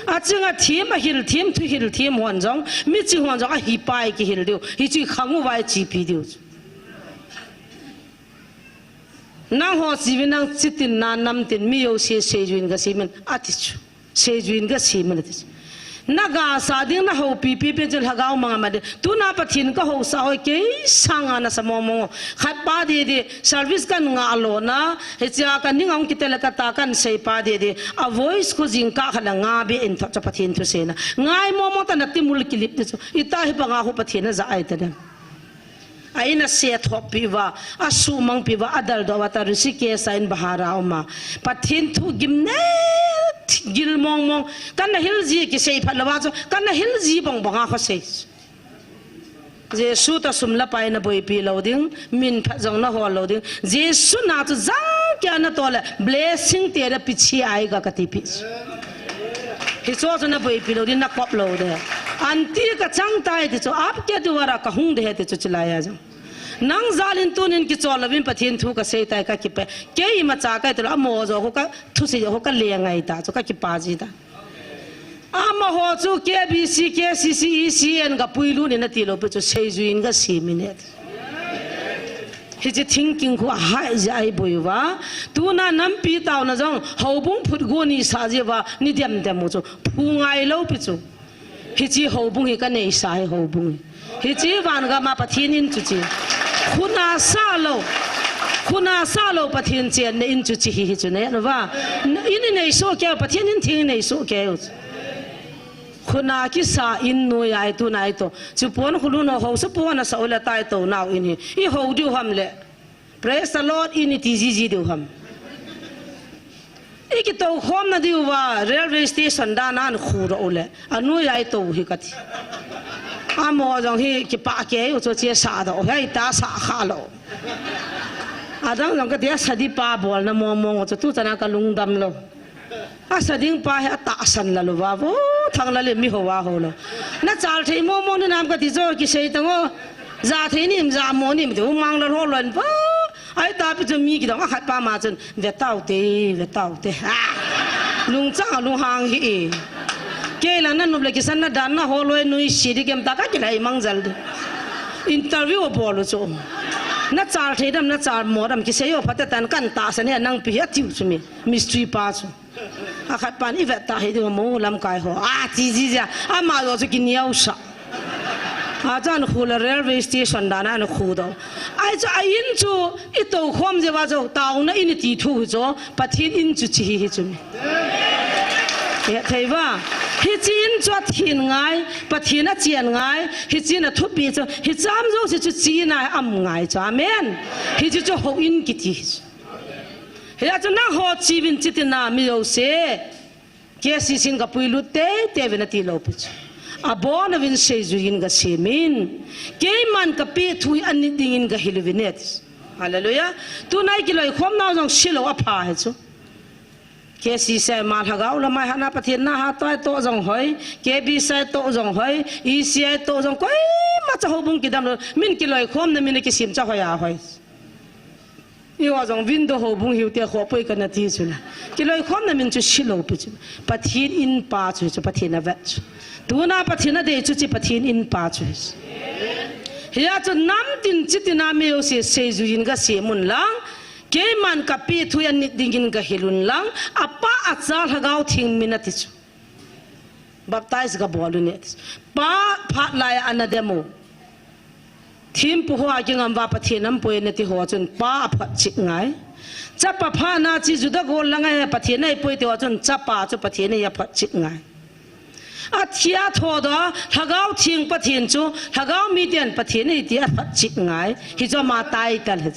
A ching a them, a hil them, thu hil them hon jong, mi ching hon jong, ahi pa i kihil diu. Hi chu i khang uva i chepi diu chu. Nang ho chi vin nang chitin na nam tin mi jouse seijuin ga simin ati chu. Seijuin ga simin ati chu. Na ga sa ding na houpi pi pen chun lhagao manga ma ding. Tuna Pathen ka housa hoi kei sanga na sa mong mong o. Khat pa di di service kan nga lo na. Hichea ka ning ong kitel ka ta kan sei pa di di. A voice khu jingkah khat la nga be in thot cha Pathen thu seina. Ngai mong mong ta na timul kilip di chu. Ita hi pa nga hu Pathen na ja ai ta dem. A in a se thop pi uva, a sumang pi uva, a daldoh uva ta Rishikesh a in bahar a um a. Pathen thu gimnei, gil mong mong, kana hil ji kisei phat lou a chu, kana hil ji bang bang a kho sei. Jesu ta sum le pai na boipi lou ding, min phat jong na hol lou ding. Jesu na chu jang kia na to le, blessing te da pi chi ai ga kati pi. Hichu chu na boipi lou ding, na kop lou de. Anti ka chang tai ti chu, aap ke dwara ka hung de he ti chu chilai a jong. Nang jal in tunin kichol louvin Pathen thu ka sei tai ka kipe. Kei ima cha kai tu la mo jo ho ka thu sei ho ka le ngai ta chu ka kipa ji ta. Amaho chu K B C, K C C, E C N ka puilut in ati lou pi chu seijuin ka simin e. Hiche thinking khu ahai jeh a i boi uva. Tuna nampi taona jong houbung phutgo ni sa jeh uva ni dem dem u chu. Phu ngai lou pi chu. Hiche houbung hi ka neisa hi houbung hi. Hiche van gam a Pathen in chu chi. Khuna sa lou. Khuna sa lou Pathen chenna in chu chi hi hi chu ne lou va. In i nei soh kei u, Pathen in theng i nei soh kei u. Khuna kisa in noiya i tuna i to. Chu pon khulu no hou sa pon a sa u le tai to nau in hi. I hou diu ham le. Praise the Lord, in i ti jiji diu ham. I kitou khomna diu va, railway station dan a khu ro u le. A noiya i to hi kati. Amo jong hi kipah kei u chu chia sa do, hei ta sa kha lo. Adang jong ka tia sadi pa bol na mong mong u chu tu chana ka lungdam lo. A sa ding pa hi a tahsan la lo va vo, thang la le mi ho va ho lo. Na chal thei mo mo ni nam ka ti jo ki sei tang o. Ja thei nim, ja mo nim, ti u mang la ho lon va. Ai ta pi chu mi ki dong a khat pa ma chun, "Ve tau te, ve tau te." Ah. Lung chang a lung hang hi e. Kei la na nup le kisan na dan na ho loi nui si di kem ta ka ki lai mang jal di. Interview a bol u chu. Na chal thei dam, na chal mo dam ki sei o pha te tan kan tahsan he nang pi hi a tiu chu mi. Mystery pa chu. A khat pan i vet ta hi ding mo lamkai ho. A ti ji ja. Ama lo chu ki niau sa. A chan khu la railway station dan a na khu do. Ai chu a in chu i to khom je va jo tau na in i ti thu hi chu Pathian in chu chi hi hi chu mi. He thei va. Hi chi in chu a thin ngai, Pathian a chian ngai, hi chi na thupi chu, hi cham jo si chu chi na am ngai chu. Amen. Hi chi chu ho in ki ti hi chu. Hia chu nang ho chi vin chi ti na mi jo se. Ke si sin ka pui lut te, te vin a ti lo pu chu. A bon a vin sei ju in ka se min. Kei man ka pi thu hi a ni ding in ka hil vin et. Hallelujah. Tu nai ki loi khom nau jong si lo a pha he chu. Ke si sai ma lhagao la mai hana Pathian na ha toi to jong hoi. Ke bi sai to jong hoi. I si ai to jong koi ma cha ho bung ki dam lo. Min ki loi khom na min ki sim cha hoi a hoi. I ho jong window ho bung hiu te kho poi ka na ti chu la. Ki loi khom na min chu si lo pi chu. Pathian in pa chu chu Pathian a vet chu. Tu na Pathian a dei chu chi Pathian in pa chu. Hia chu nam tin chi ti na mi yo se sei ju in ka se mun lang. Kei man ka pi thu a ni ding in ka hil un lang. A pa a cha lhagao thing min a ti chu. Baptize ka bol u ne. Pa phat lai a na demo. Thim pu ho a ki ngam va Pathian am poi na ti ho chun pa a phat chik ngai. Chapa pha na chi Juda gol la ngai Pathian ai poi ti ho chun chapa chu Pathian ai a phat chik ngai. A thia tho do lhagao thing Pathian chu lhagao mi tian Pathian ai ti a phat chik ngai. Hi chu ma tai tal hi.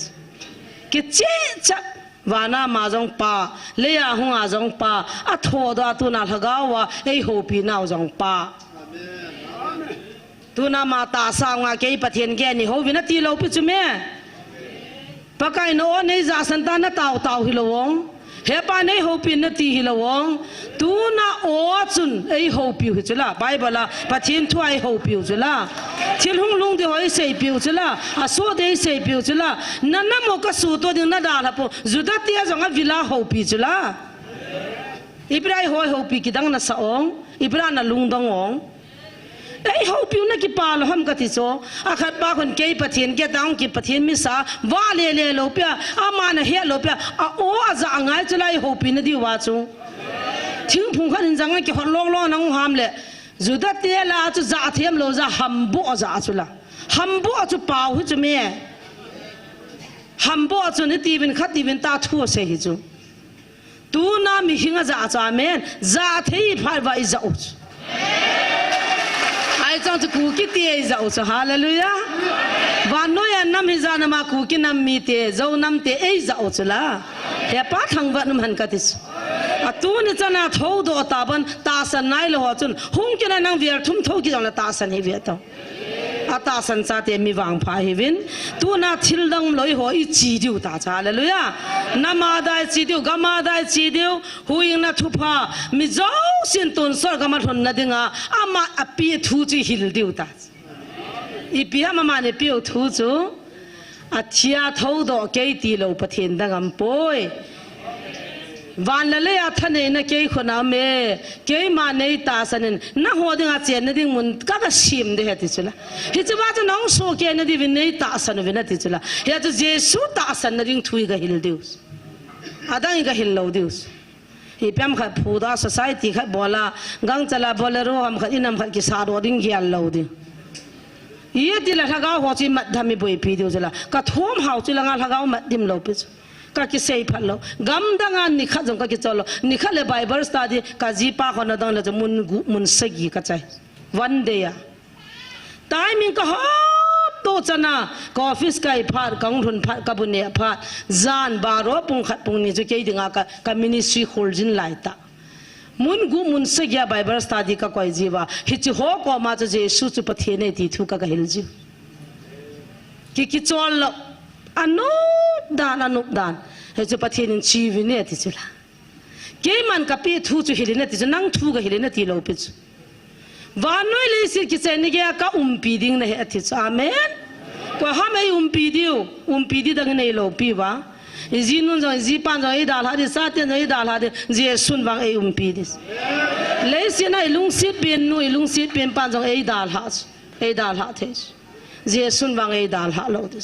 Ki chi cha Vana ma jong pa, leia hunga jong pa, a tho do a tuna lhagao a, ei hopi nau jong pa. Tuna ma ta sa nga kei Pathian ke ni ho vin a ti lo pi chu me. Pakai no o nei ja san ta na tau tau hi lo ong. He pa nei hopi na ti hi lo ong. Tuna o chun ei hopiu hi chula. Bible a Pathian thu a ei hopiu chula. Thil hung lung di hoi seipiu chula. A so de seipiu chula. Na na mo ka su to ding na da la po. Juda tia jong a vila hopi chula. Ibrai hoi hopi kidang na sa ong. Ibra na lungdong ong. Ei hopiu na kipa lo ham ka ti cho. A khat pa khun kei Pathian ke tang ki Pathian mi sa. Va le le lo pia. Ama na he lo pia. A o a ja ngai chula ei hopi na di wa chu. Thingphung khat in jang a kihot long long nang ham le. Juda te la chu ja them lo ja hambo ja chu la. Hambo chu pau hi chu me. Hambo chu ni ti vin khat ti vin ta thu se hi chu. Tuna mi hinga ja cha men. Ja thei phat va i ja u chu. Ai chang chu Kuki te ei ja u chu. Hallelujah. Vannoi a nam hi ja na ma Kuki nam mi te, Zo nam te ei ja u chu la. He pa thang va num han ka ti chu. A tu ni chana tho do ta ban ta san nai lo ho chun. Hung kina nang vial thum tho ki jong la ta san hi ve to. A ta san cha te mi vang pha hi vin. Tuna thil dang loi ho i chi diu ta cha. Hallelujah. Nama dai chi diu, gama dai chi diu. Huing na thu pha. Mi zo sin tun sol gama thon na dinga. Ama a pi thu chi hil diu ta. Ipi ham ama ne piu thu chu. A thia tho do kei ti lo Pathian dang am poi. Van la le a thanei na kei khona me. Kei ma nei ta sanin. Na ho ding a chen na ding mun ka ka sim de he ti chula. Hi chu ba chu nong so ke na di vin nei ta san vin a ti chula. He chu Jesu ta san na ding thui ka hil diu. Adang ka hil lo diu. Hi pem khat phu da society khat bola, gang chala Bolero ham khat inam khat ki sa do ding gial lo ding. Ye ti la lhagao ho chi mat dham mi boi pi diu jala. Ka thom hau chi la nga lhagao mat dim lo pi chu. Ka ki sei phat lo. Gam da nga ni khat jong ka ki chol lo. Ni khat le Bible study ka ji pa khona dang le chu mun gu, mun sagi ka chai. One day a. Timing ka hot to chana, ka office kai phat, ka hung lhun phat, ka bu ne phat, jan baro pung khat pung ni chu kei dinga ka, ka ministry khul jin lai ta. Mun gup mun sagi a Bible study kakoi jiuva, hiche ho koma chu Jesu chu Pathen ahi ti thu ka, kahil jiu. Ki, kichol lou, anop dan, anop dan. Hichu Pathen in cheuvin ati chu la. Keiman kapeh thu chu hilin ati chu, nang thu kahilin ati lou pi chu. Vannoi leiset kichaina geiya kaumpi ding nahi ati chu. Amen. Koiham eiumpi diu, umpi di dang neilou piuva. Ijinun jong, ijipan jong eidalhah di, Satan jong eidalhah di, Jesun vang eiumpi di. Leiset a ilungset pen nu, ilungset pen pan jong eidalhah chu, eidalhah thei chu. Jesun vang eidalhah lou di.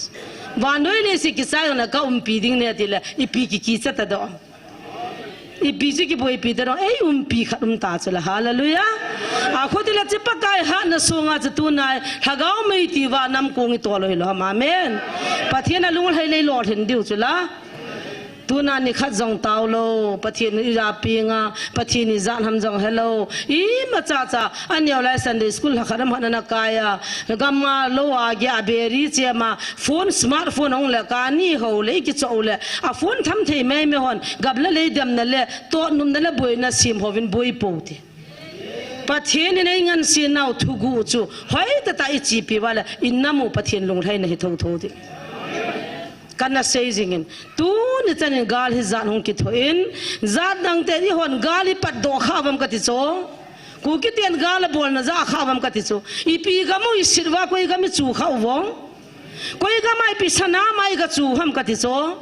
Vannoi leiset kichai jongle kaumpi ding nahi tile, ipi kikicha ta doh. Ipi chu kiboipi ta doh, eiumpi khat um ta chu la, hallelujah. Akhuti la chu Pakai hatna sunga chu tunai, lhagao mei tiuva nam kong itol u hilou ham, amen. Pathen a lunglhai lei lolhin diu chu la. Tuna nikhat jong taolou, Pathen in ija penga, Pathen in ijat ham jong helou. Imacha cha, aneo lai Sunday school lhakhat ham khat ana kaiya, gam a lou a geiya beri chema, phone, smartphone ahung le kani hou le, ikichoh u le, a phone tham thei mei mei hon, gam le lei damna le, totnumna le boina sem houvin boi pou te. Pathen in eingansennau thuguh chu, hoitah tah ichepi uva le, inam u Pathen lunglhaina hi thotho ding. Kana sei jingin, tuni chanin gal hijat hung kithoh in, jat dang ten eihon gal ipatdoh kha uvam kati chu. Kuki ten gal abolna ja kha uvam kati chu. Ipi gam u iset uva koi gam ichu kha uvong. Koi gam a ipi sanam a igachu ham kati chu.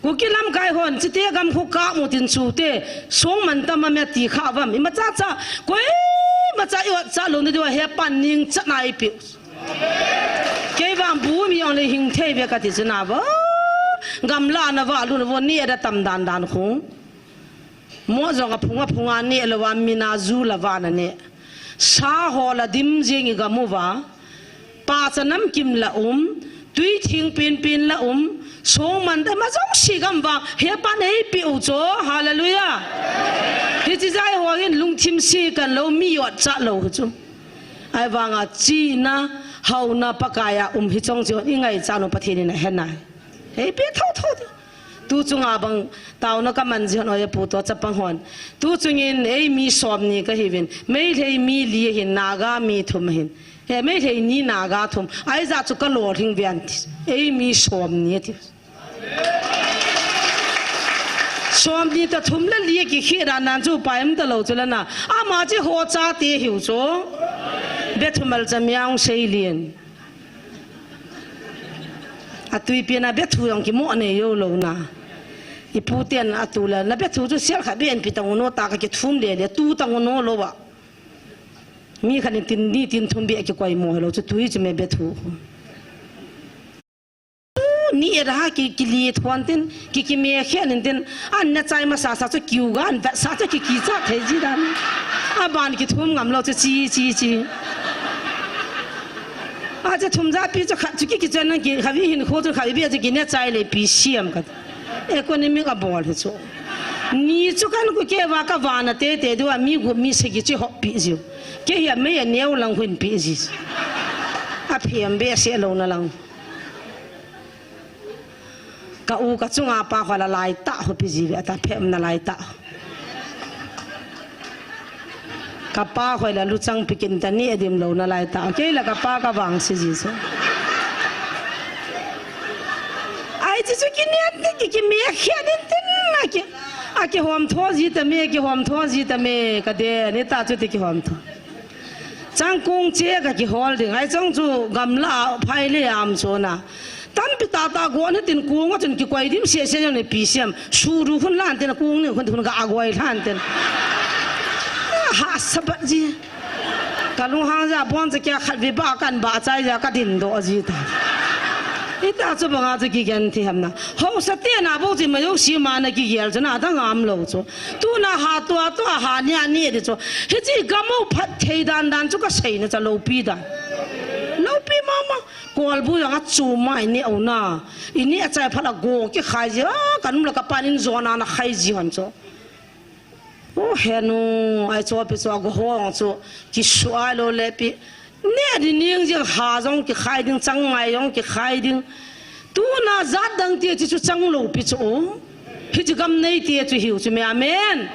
Kuki lamkai hon, chite gam khu kap mu tin chute, songmantam a me ti kha uvam. Imacha cha, koimacha iotcha louna diuva hepan ningchat na ipi. Kei vang bu mi jong le hing thei ve kati chu na vo. Gamla na valut na vo, neh a tam dan dan khu. Mo jong aphung aphung a neh louva, min a ju louva na neh. Sa ho la dim jing igam uva. Pacha namkim la um, tui thing penpen la um, songmantam a jouse gam vang, hepan eipeh u chu, hallelujah. Hiche jat ho hin lungthim se kan lou, mi otcha lou chu. Ahivanga chihna, haona Pakai a um hi chong chu ingaichat u Pathen in ahe nai. Eipeh thotho ding. Tu chunga bang taona kaman ji hon, oi pu toh chapang hon. Tu chungin eimi somni kahiuvin. Meitei mi li ahin, Naga mi thum ahin. He, Meitei ni, Naga thum. Ahijeh chu kalolhing uvin ti. Eimi somni ati. Somni toh thum le li kikhel dan chu pai um talou chu la na. Ama chu ho chate hiu chu. Be thumal cham jong sei lin. Atui pen a bethu jong kimo nei jou lou na. Ipu ten atu la, na bethu chu sel khat be an pi tang u no ta, ka kithum le le, tu tang u no lou a. Mi khat in tin ni tin thum be kikoi mo helou chu tui chu me bethu. Ni era ki, kili thuan tin, ki, kime khen in tin, an na chai masa sa chu kiu gan, vet sa chu ki, kicha thei ji dan. Aban kithum ngam lou chu chi, chi, chi. Ache thum ja pi chu khat chu ki, kichen na ki, khavi hin kho chu khavi be chu kine chai le pi siam khat. Economic abol hi chu. Ni chu kan ku keva ka vana tete diu a mi gup mi sagi chu hop pi jiu. Kei hi a mei a neo lang hin pi ji. Aphem behseh lou na lang. Ka u ka chunga pa ho la lai tah ho pi ji ve ta, phepna lai tah. Ka pa ho la luchang pi kin ta, ni adim lou na lai tah. Kei la ka pa ka vangse ji chu. Ai chu chu kine tin ki, kime khen in tin na ki. Akihom tho ji ta me, kihom tho ji ta me, ka de, ni ta chu ti kihom tho. Changkong che ka kihol ding. Ai chong chu gamla phai le am chu na. Tampi tah tah gon hitin kong a chun kikoi dim sese jong le pi siam. Suru hun lan tin kong ni hun hun ka agoi lan tin. Ha sabat ji. Ka lunghang ja bon cha kya khat vi ba kan ba chai ja ka din doh ji ta. Ita chu banga chu kigen thi ham na. Hausa te na bo ji ma jo si ma na kigel chu na ta ngam lou chu. Tu na ha tua tua ha nia ni di chu. Hichi gam u phat thei dan dan chu ka sei na cha lou pi dan. Lou pi mama. Kolbu jong a chu mai ni au na. I ni a chai phat a go kikhai ji. Ah, ka num le ka pan in jona na khai ji hon chu. O henu, ai chu pi chu a go hong chu. Kisuai lou le pi. Ne di ning jing ha jong kikhai ding, chang ngai jong kikhai ding. Tu na jat dang ti chu chang lou pi chu. Hiche gam neite chu hiu chu me, amen.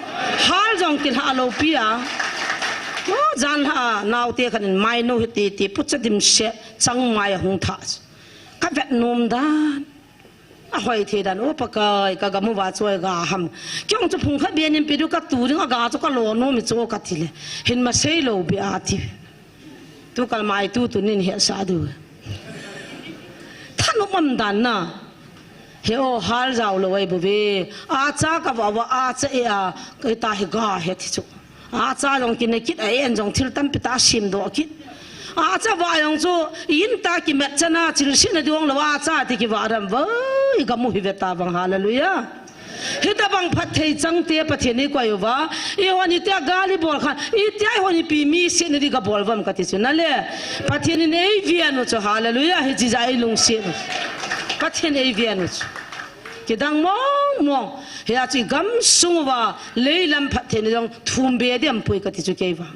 Hal jong kilha lou pi a. O, janlha a naote khat in mai nou hi titi pucha dimset changmai ahung tha chu. Ka vet nom dan. Ahoi thei dan, o Pakai, ka gam uva chu ga ham. Kei jong chu phung khat beh nin pe diu ka tu ding a ga chu ka lo nom hi chu kati le. Hin ma sei lou beh ati. Tukal mai tu tu nin hetsah diu. Thanop um dan na. He o, hal jao lou ahi bouve. Acha ka va va acha e a, ka ta hi ga he ti chu. Acha jong kine kit a, en jong thil tampi ta sim doh kit. Acha va jong chu in ta kimet chana chilsina diu lou acha ti kiva ram va. I gam u hi ve ta vang, hallelujah. Hitabang phatthei changte Pathen in eikoi uva. Eihon itia gal ibol khan, itia eihon ipi mi setna di gabol uvam kati chu. Nale, Pathen in eiven u chu, hallelujah, hiche jeh a eilungset u. Pathen eiven u chu. Kidang mong mong. Hia chu igam sung uva, leilam phattheina jong thum be diam poi kati chu kei vang.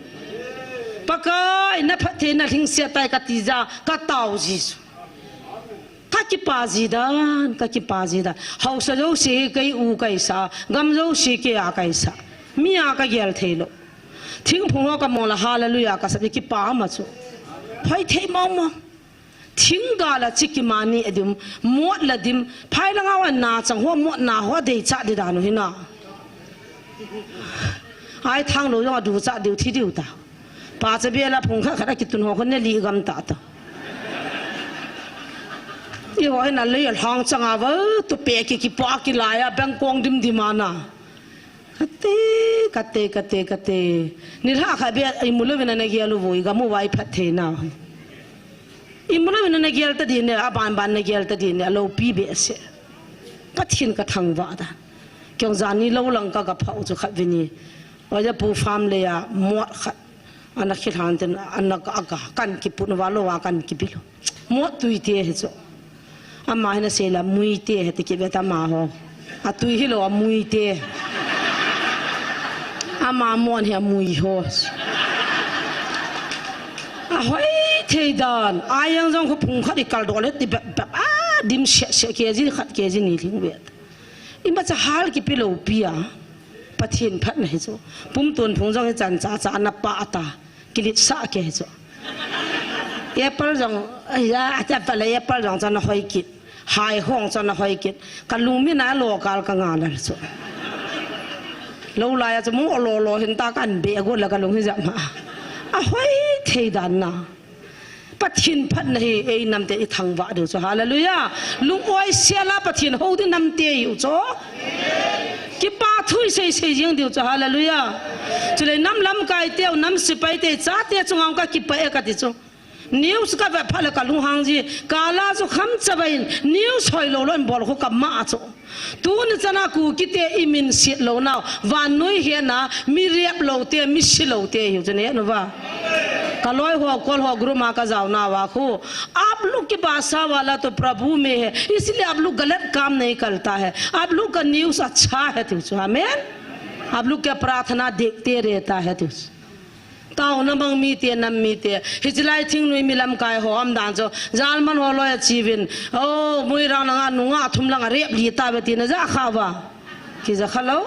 Pakai, na phattheina lhingset tai kati jeh a, ka tao ji chu. Ka kipa ji dan, ka kipa ji dan. Haosa jouse hi kei u kaisa, gam jouse kei a kaisa. Mi a ka gel thei lou. Thingphung ho ka mong le hallelujah ka sap, kipa ama chu. Hoi thei mong mong. Thinggal a chi kimani a dim, mot la dim. Phai langa wan na chang ho, mot na ho dei cha di dan u hi na. Ai thang lou jong a du cha diu thi diu ta. Pa cha bia la phung khat khat a kitun ho khun ne li gam ta ta. I ho na lei a lhang chang a va, tu pe ki kipa ki lai a beng kong dim dim a na. Kate, kate, kate, kate. Nilhah khat beh imu louvin ana gel u vo, i gam uva i phatthei nau. Imu louvin ana gel ta din ne, aban ban na gel ta din ne, alou pi behseh. Pathen ka thangvah dan. Kei jong jani lou lang ka ga phah u chu khat ve ni. Oja pu farm lei a mot khat. Ana khilhan ten, ana ka, ka, kan kiput uva lou a kan kibil u. Mot tui te hi chu. Ama hi na sei la mui te hi ti kive ta ama ho. A tui hi lou a mui te. Ama mot hi a mui ho. Ahoi thei dan. A jeng jong khu phung khat i kal doh le ti bep bep. A dim se se ke ji khat ke ji ni lhing ve. Imacha hal kipe lou pi a. Pathen phatna hi chu. Pumtun phung jong hi chan cha cha na pa ta. Kilit sa ke hi chu. Apple jong, ya, ta pa le apple jong chan hoi kit. Hai hong chan hoi kit. Ka lung mi na lo kal ka nga la chu. Lou lai a chu mu lo lo hin ta kan be go la ka lung hi ja ma. Ahoi thei dan na. Pathen phatna hi ei namte i thangvah diu chu. Hallelujah. Lung-oi sel a Pathen hou ding namte i u chu. Kipa thu i sei sei jing diu chu. Hallelujah. Chule nam lamkai teu, nam sepai te, chate chunga ka kipa e kati chu. News ka ve phat le ka lunghang ji. Kala chu kham chavai in news hoi lou lou in bol khu ka ma chu. Tuni chana Kukite i min set lou nau, vannoi hetna, mi rep lou te, mi si lou te, hiu chu na het uva. Ka loi ho, kol ho, group ma ka jao nau a khu. आप लोग की भाषा वाला तो प्रभु में है, इसलिए आप लोग गलत काम नहीं करता है। आप लोग का news अच्छा है, tiu chu, amen। आप लोग का प्रार्थना देखते रहता है, tiu chu। Taona bang mite, nam mite. Hiche lai thingnoi mi lamkai ho um dan chu. Jalman ho loi a chiuvin. O, Moirang langa nunga thum langa rep li tave tina ja kha uva. Kija kha lou.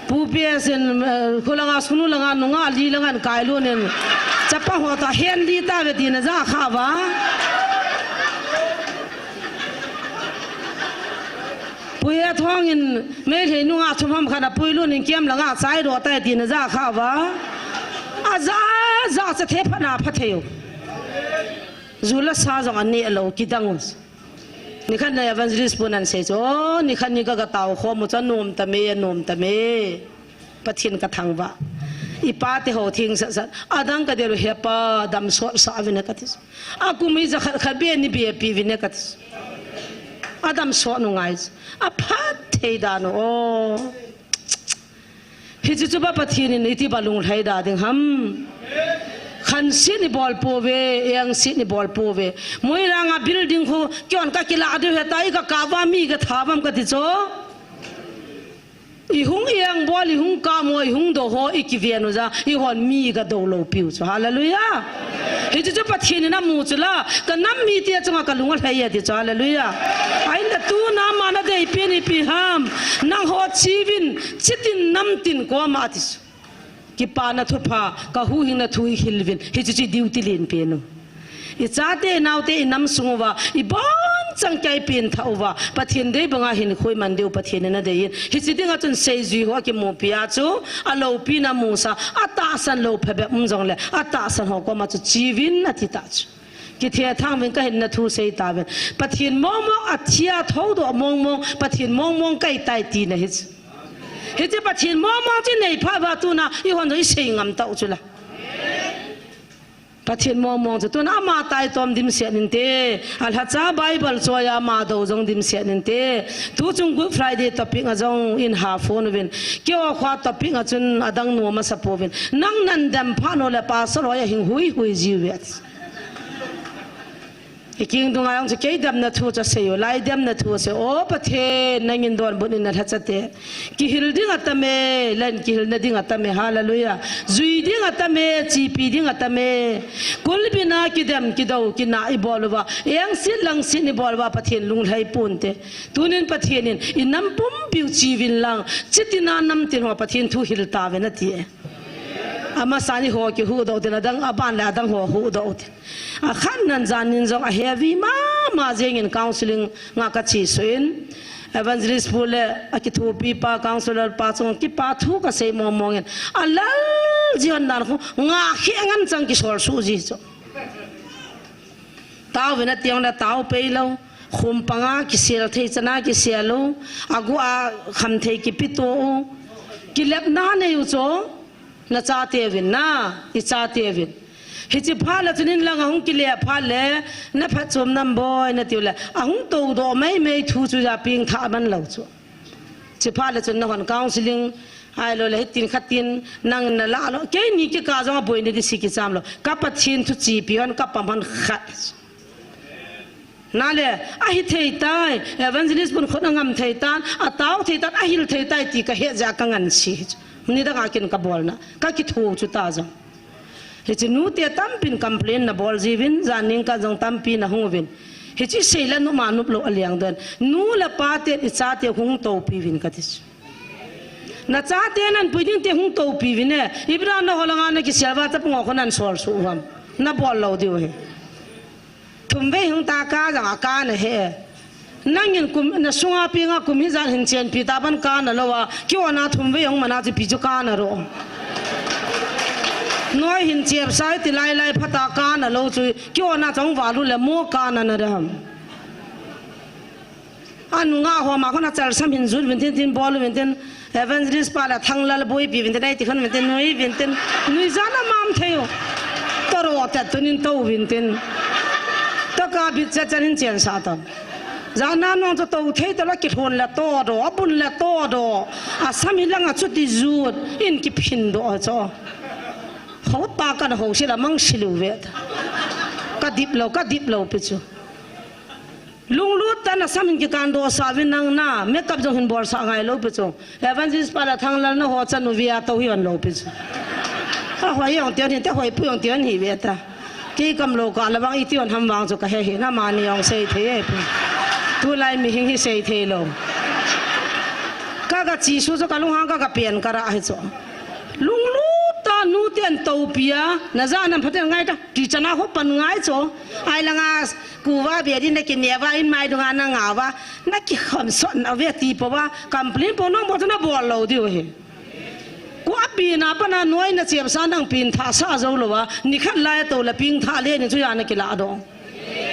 Pu P S in, eh, khu langa sunu langa nunga li langa kai lun in. Chapa ho ta hen li tave tina ja kha uva. Pui a thong in, Meitei nunga thum ham khat a pui lun in kiam langa chai doh tai tina ja kha uva. A ja, ja cha the phat na pha thei u. Ju le sa jong a neh lou kidang u. Nikhat na evangelist pun an sei chu, o, nikhat ni ka ga tao khom u chu a nom ta me, a nom ta me. Pathen ka thangvah. I pate ho theng sat sat. Adang ka del u, He Pa, dam sot sah uvin e kati. A kum hi ja khat khat be ni be pi uvin e kati. Adam sot u ngai. A phat thei dan u. O. Hiche chu ba Pathen in iti ba lunglhai da ding ham. Khanset ni bol pouve, engset ni bol pouve. Moirang a building khu, kei hon ka kila diu heta, i ka kap uva mi ka tha uvam kati chu. I hung engbol, i hung kamo, i hung do ho, i kiven u ja, i hon mi ga do lou piu chu. Hallelujah. Hichu chu Pathen in amu chu la, ka nam mite chunga ka lung alhai e ti chu, hallelujah. Ahinla tuna ama nadei pen ipi ham, nangho chiuvin, chitin namtin koma ati chu. Kipana thupha, ka huhhingna thu hi hilvin, hichu chu i duty len pen u. I chate, i naote, i nam sung uva, i bonchauva, i pengthah uva, Pathen dei banga hinkho i man diu Pathen in adei in. Hiche dinga chun seijui ho akimupi a chu, aloupina musa, atahsan lou phabep um jongle, atahsan ho koma chu chiuvin ati ta chu. Kithethang uvin, ka hinna thu sei tauvin. Pathen mong mong, athi a thoudoh mong mong, Pathen mong mong kahi tai tina hi chu. Hiche Pathen mong mong chu i nei phat uva tuna, eihon jong i sei ngam tau chu la. Pathen mong mong chu tuna ama taitom dimset inte, alhacha Bible choi a ama dou jong dimset inte. Tuchung Good Friday topic a jong in ha phone uvin. Keiho kho topic a chun adang nom asa pouvin. Nang nadem phat nule pastor ho a hing hui hui jiuve. I kidang dunga jong chu kei demna thu chu asei u, lai demna thu asei u. O Pathen, nangin donbut in nalhachate kihil ding atam e, lan kihilna ding atam e, hallelujah. Jui ding atam e, chipi ding atam e. Kulbina kidem, kidou, kina i bol uva, engsit langsit i bol uva, Pathen lunglhai ponte. Tunin Pathen in, i nam pumpiu chiuvin lang, chitina namtin ho Pathen thu hil tauvin ati e. Amasan eiho kihuhdoh tin, adang aban le adang ho huhdoh tin. Akhatnan janin jong a heavy mama jengin counseling a kache suh in, Evangelist pu le akithopi pa, counselor pa chunga kipa thu kasei mong mong in, alal jihon dan khu ngah khe ngan chang kisol suh ji chu. Tauvin ati jongle tao pei lou, khum panga kisel thei chana kisel lou, agu a kham thei kipeto u, kilepna nei u chu. Na chateuvin, na, i chateuvin. Hiche phat le chun in lang ahung kile phat le, na phatchom nam boi, natiu le, ahung toudoh mai mai thu chu ja pengthah man lou chu. Hiche phat le chun nahon counseling, ahilou le, hitin khatin, nang nalah lou. Keini kikah jong aboina ding si kicham lou. Ka Pathen thu chipi hon, ka pam hon khat. Nale, ahithei tai, evangelist pun khut angam thei tan, atao thei tan, ahil thei tai ti kahet jeh a kangansei. Nidang a kin kabolna, kakitho chu ta jong. Hiche nute tampin complain nabol jiuvin, jan ning kah jong tampi nahung uvin. Hiche seile numa nop lou aleng don. Nu le pa ten i chate hung toupi uvin kati chu. Na chate nanpui ding te hung toupi uvin e. Ipi dan a naho langa nakisel uva chapang ho khu nansol suh uvam. Nabol lou diu ahi. Thumvei hung ta ka jong a ka nahe. Nangin kum, nasunga penga kum hijat hin chenpi ta ban ka nalou a, keiho na thumvei hung mana chu ipi chu ka naro. Noi hin chepsa iti lai lai phat a ka nalou chu, keiho na chong valu le mo ka nana dem. Anunga ho ma khun achal sam hin jut uvin tin, tin bol uvin tin, Evangelist pa le Thanglal boipi uvin tin, aiti khun uvin tin, nui uvin tin, nuijat a mam thei u. Toro tet tunin tou uvin tin. Taka bit chet chet hin chensah tan. Jana nung chu tou thei talou, kilhon le todo, abun le todo. Asam hi langa chuti jut in kiphin doh chu. Houpa kana housil a mangsil uve ta. Kadip lou, kadip lou pi chu. Lunglut tah in asam hin kikan doh sah uvin nang na, makeup jong hin bol sah ngai lou pi chu. Evangelist pa le Thanglal naho chan u via tou hi hon lou pi chu. Ahoi jong ti hon hinte, hoipu jong ti hon hi ve ta. Kei kamlou kah le vang iti hon ham vang chu kahe hih in, amani jong sei thei e pi. Tulai mihing hi sei thei lou. Ka, ka chi su chu kalunghang ka, ka pen ka rah hi chu. Lunglut tah nute in toupi a, najat nam phaten ngai ta. Ti chana ho pan ngai chu. Ai langa Kuva bia din nakineh uva, in mai dunga nangah uva, nakikhom sot nauve ti pouva, complain pou nong bol chu nabol lou diu ahi. Kua pina pana noi nachepsa nang pengthah sah jou louva, nikhat lai a tou le pengthah le ni chu ja nakilah doh.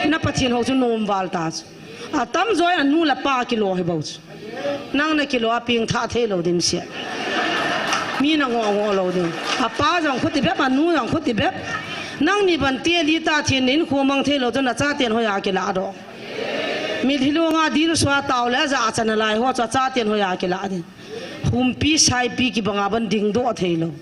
Na Pathen hou chu nom val ta chu. Atamjo in anu le pa kilo hi bou chu. Nang nakilo a pengthah thei lou ding sia. Mi nangoh ngoh lou ding. Apa jong khuti bep, anu jong khuti bep. Nangni ban teli ta thin in khu mang thei lou chu nachaten hoiya kilah doh. Mitlhi lunga dilsua tao le aja achan nalai ho chu achaten hoiya kilah ding. Humpi saipi kibanga ban dingdoh thei lou.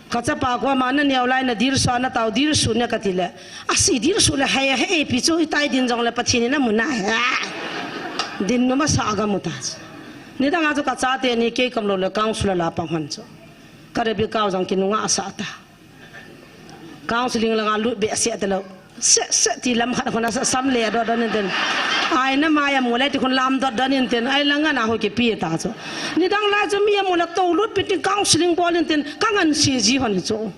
Kachapa koma naneo lai nadilsua natao dilsu ne kati le. Asi dilsu le hai, hai pi chu itai din jongle Pathen in amu nai. Din numa sa aga mu ta. Nidanga chu kachate ni kei kamlou le council a la pang hon chu. Ka Rebecca jong kinunga asa ta. Counseling langa lut behseh talou. Seh, seh, ti lam khat khun a sa, sam le dot dot in tin. Ai na mai a mu lai ti khun lam dot dot in tin. Ai langa na ho kipe ta chu. Nidang lai chu mi a mu la tou lut pi tin counseling bol in tin. Ka ngan si ji hon hi chu.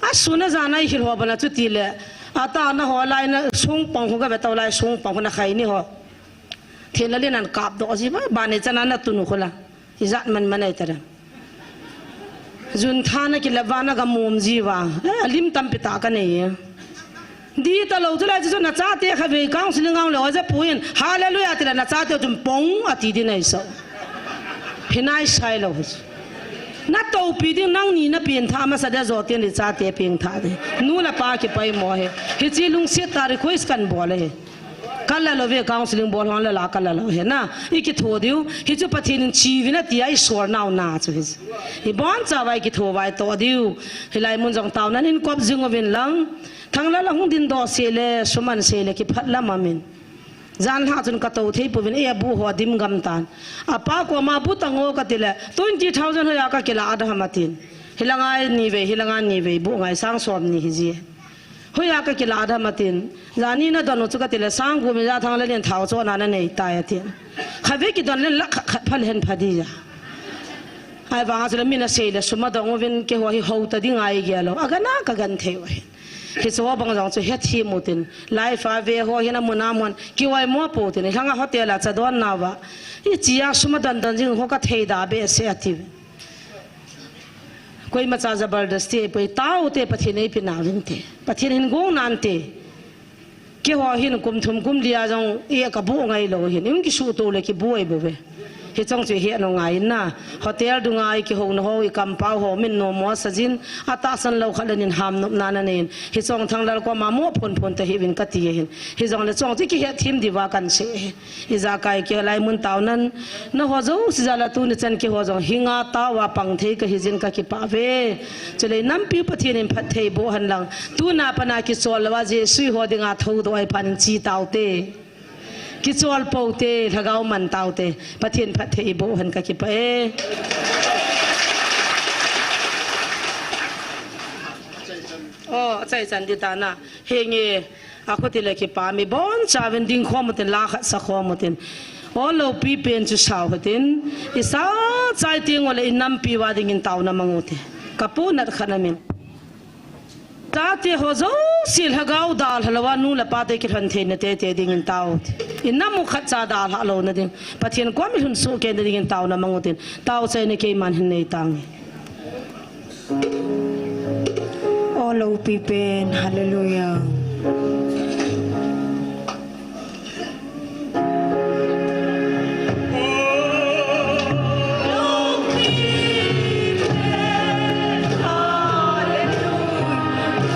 A sun a jan a i hil ho bana chu ti le. A ta na ho lai na sung pang khu ka ve tou lai sung pang khu na khai ni ho. Thela le nan kap do ji ba, ba ne chana na tunu khu la. Ijat man man ai tara. Jun thana ki lava na ka mom ji va. Eh, a lim tampi ta ka nei. Di ta lo chu lai chu na chate kha ve counseling ang lo ja puin. Hallelujah ti la na chate chun pong a ti di nai so. Hinai sai lo. Na to pi ding nang ni na pin tha ma sa de jo tin di chate pin tha de. Nu la pa ki pai mo he. Hi chi lungsiat ta request kan bol he. Ka la lo ve counseling bol hon la la ka la lo he na. I kitho diu. Hi chu Pathen in chi vin a ti a i sor nau na chu hi. I bon cha vai kitho vai to diu. Hi lai mun jong tau nan in kop jing uvin lang. Thang la la hung din do se le, suman se le, ki phat la ma min. Jan ha chun ka to thei pu vin e a bu ho dim gam tan. A pa ko ma bu ta ngo ka ti le, twenty thousand ho ya ka kila a da ha ma tin. Hi la ngai ni ve, hi la ngai ni ve, bu ngai sang som ni hi ji. Hoiya ka kila da ma tin. Jani na don chu ka ti le sang gu mi ja thang le len thau cho na na nei ta ya tin. Kha ve ki don le la kha, kha pha le hen pha di ja. Ai vang a chu le mi na sei le suma dong uvin ke ho hi ho ta di ngai ge lo. A ga na ka gan thei wa hin. Hi chu ho bang jong chu he thi mu tin. Life a ve ho hi na mu na mun. Ki wai mo po tin. Hang a hotel a cha don na wa. I chi a suma don don jing ho ka thei da behseh a ti. Koima cha jabardasti ei poi, tao te Pathen ei pe nau vin te. Pathen hin gong nan te. Ke ho hin kum thum kum li a jong e ka bu ngai lo hin. Ung ki su to le ki bu ei bu ve. Hi chong chu hi ano ngai na. Hotel du ngai ki ho na ho i kam pau ho min no mo sa jin. A ta san lo kha le nin ham nop na na nen. Hi chong thang lal ko ma mo phon phon te hi vin ka ti hin. Hi jong le chong chu ki he thim di wa kan se. Ijakai kei lai mun tau nan, na ho jouse jal a tuni chan kei ho jong hinga tau a pang thei ka hi jin ka kipah ve. Chule nampi Pathen in phatthei boh hen lang. Tuna pana kichol lou a Jesu ho dinga thoudoh a i phan in chi tau te. Kichol pou te, lhagao man tau te. Pathen phatthei boh hen ka kipah e. Oh, achai chan di ta na. Henge. A khuti le kipah mi bon chauvin ding khom utin, la khat sa khom utin. O lopi pen chu sao utin. I sa chai ting u le i nampi uva dingin taona mang ute. Ka pu nat khat na min. Tate ho jouse lhagao dalha lou a nu le pa te kilhon theina tete dingin tao ute. I nam u khat cha dalha louna ding. Pathen kom i lhun soh kei na dingin taona mang utin. Tao chaina keiman hin nei tange. O lopi pen, hallelujah.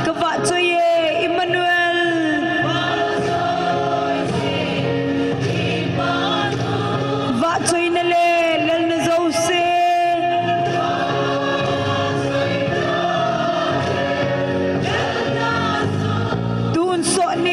Ka vahchoi e, Emmanuel. Vahchoina le lalna jouse. Tun sot ni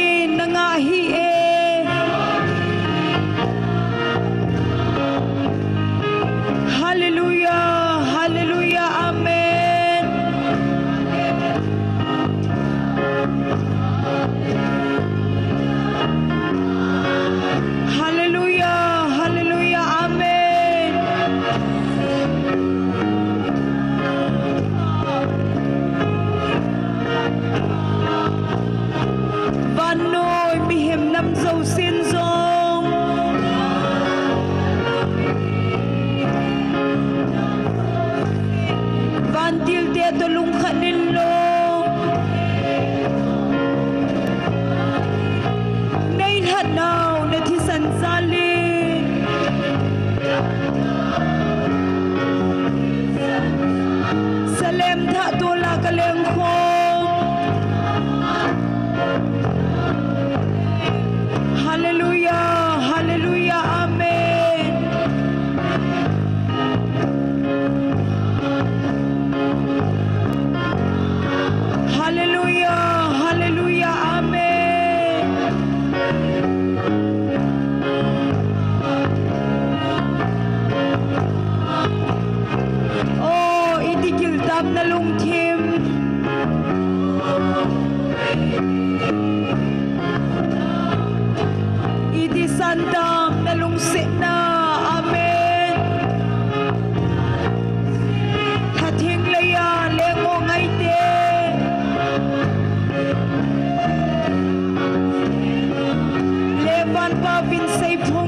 Pin sei pho.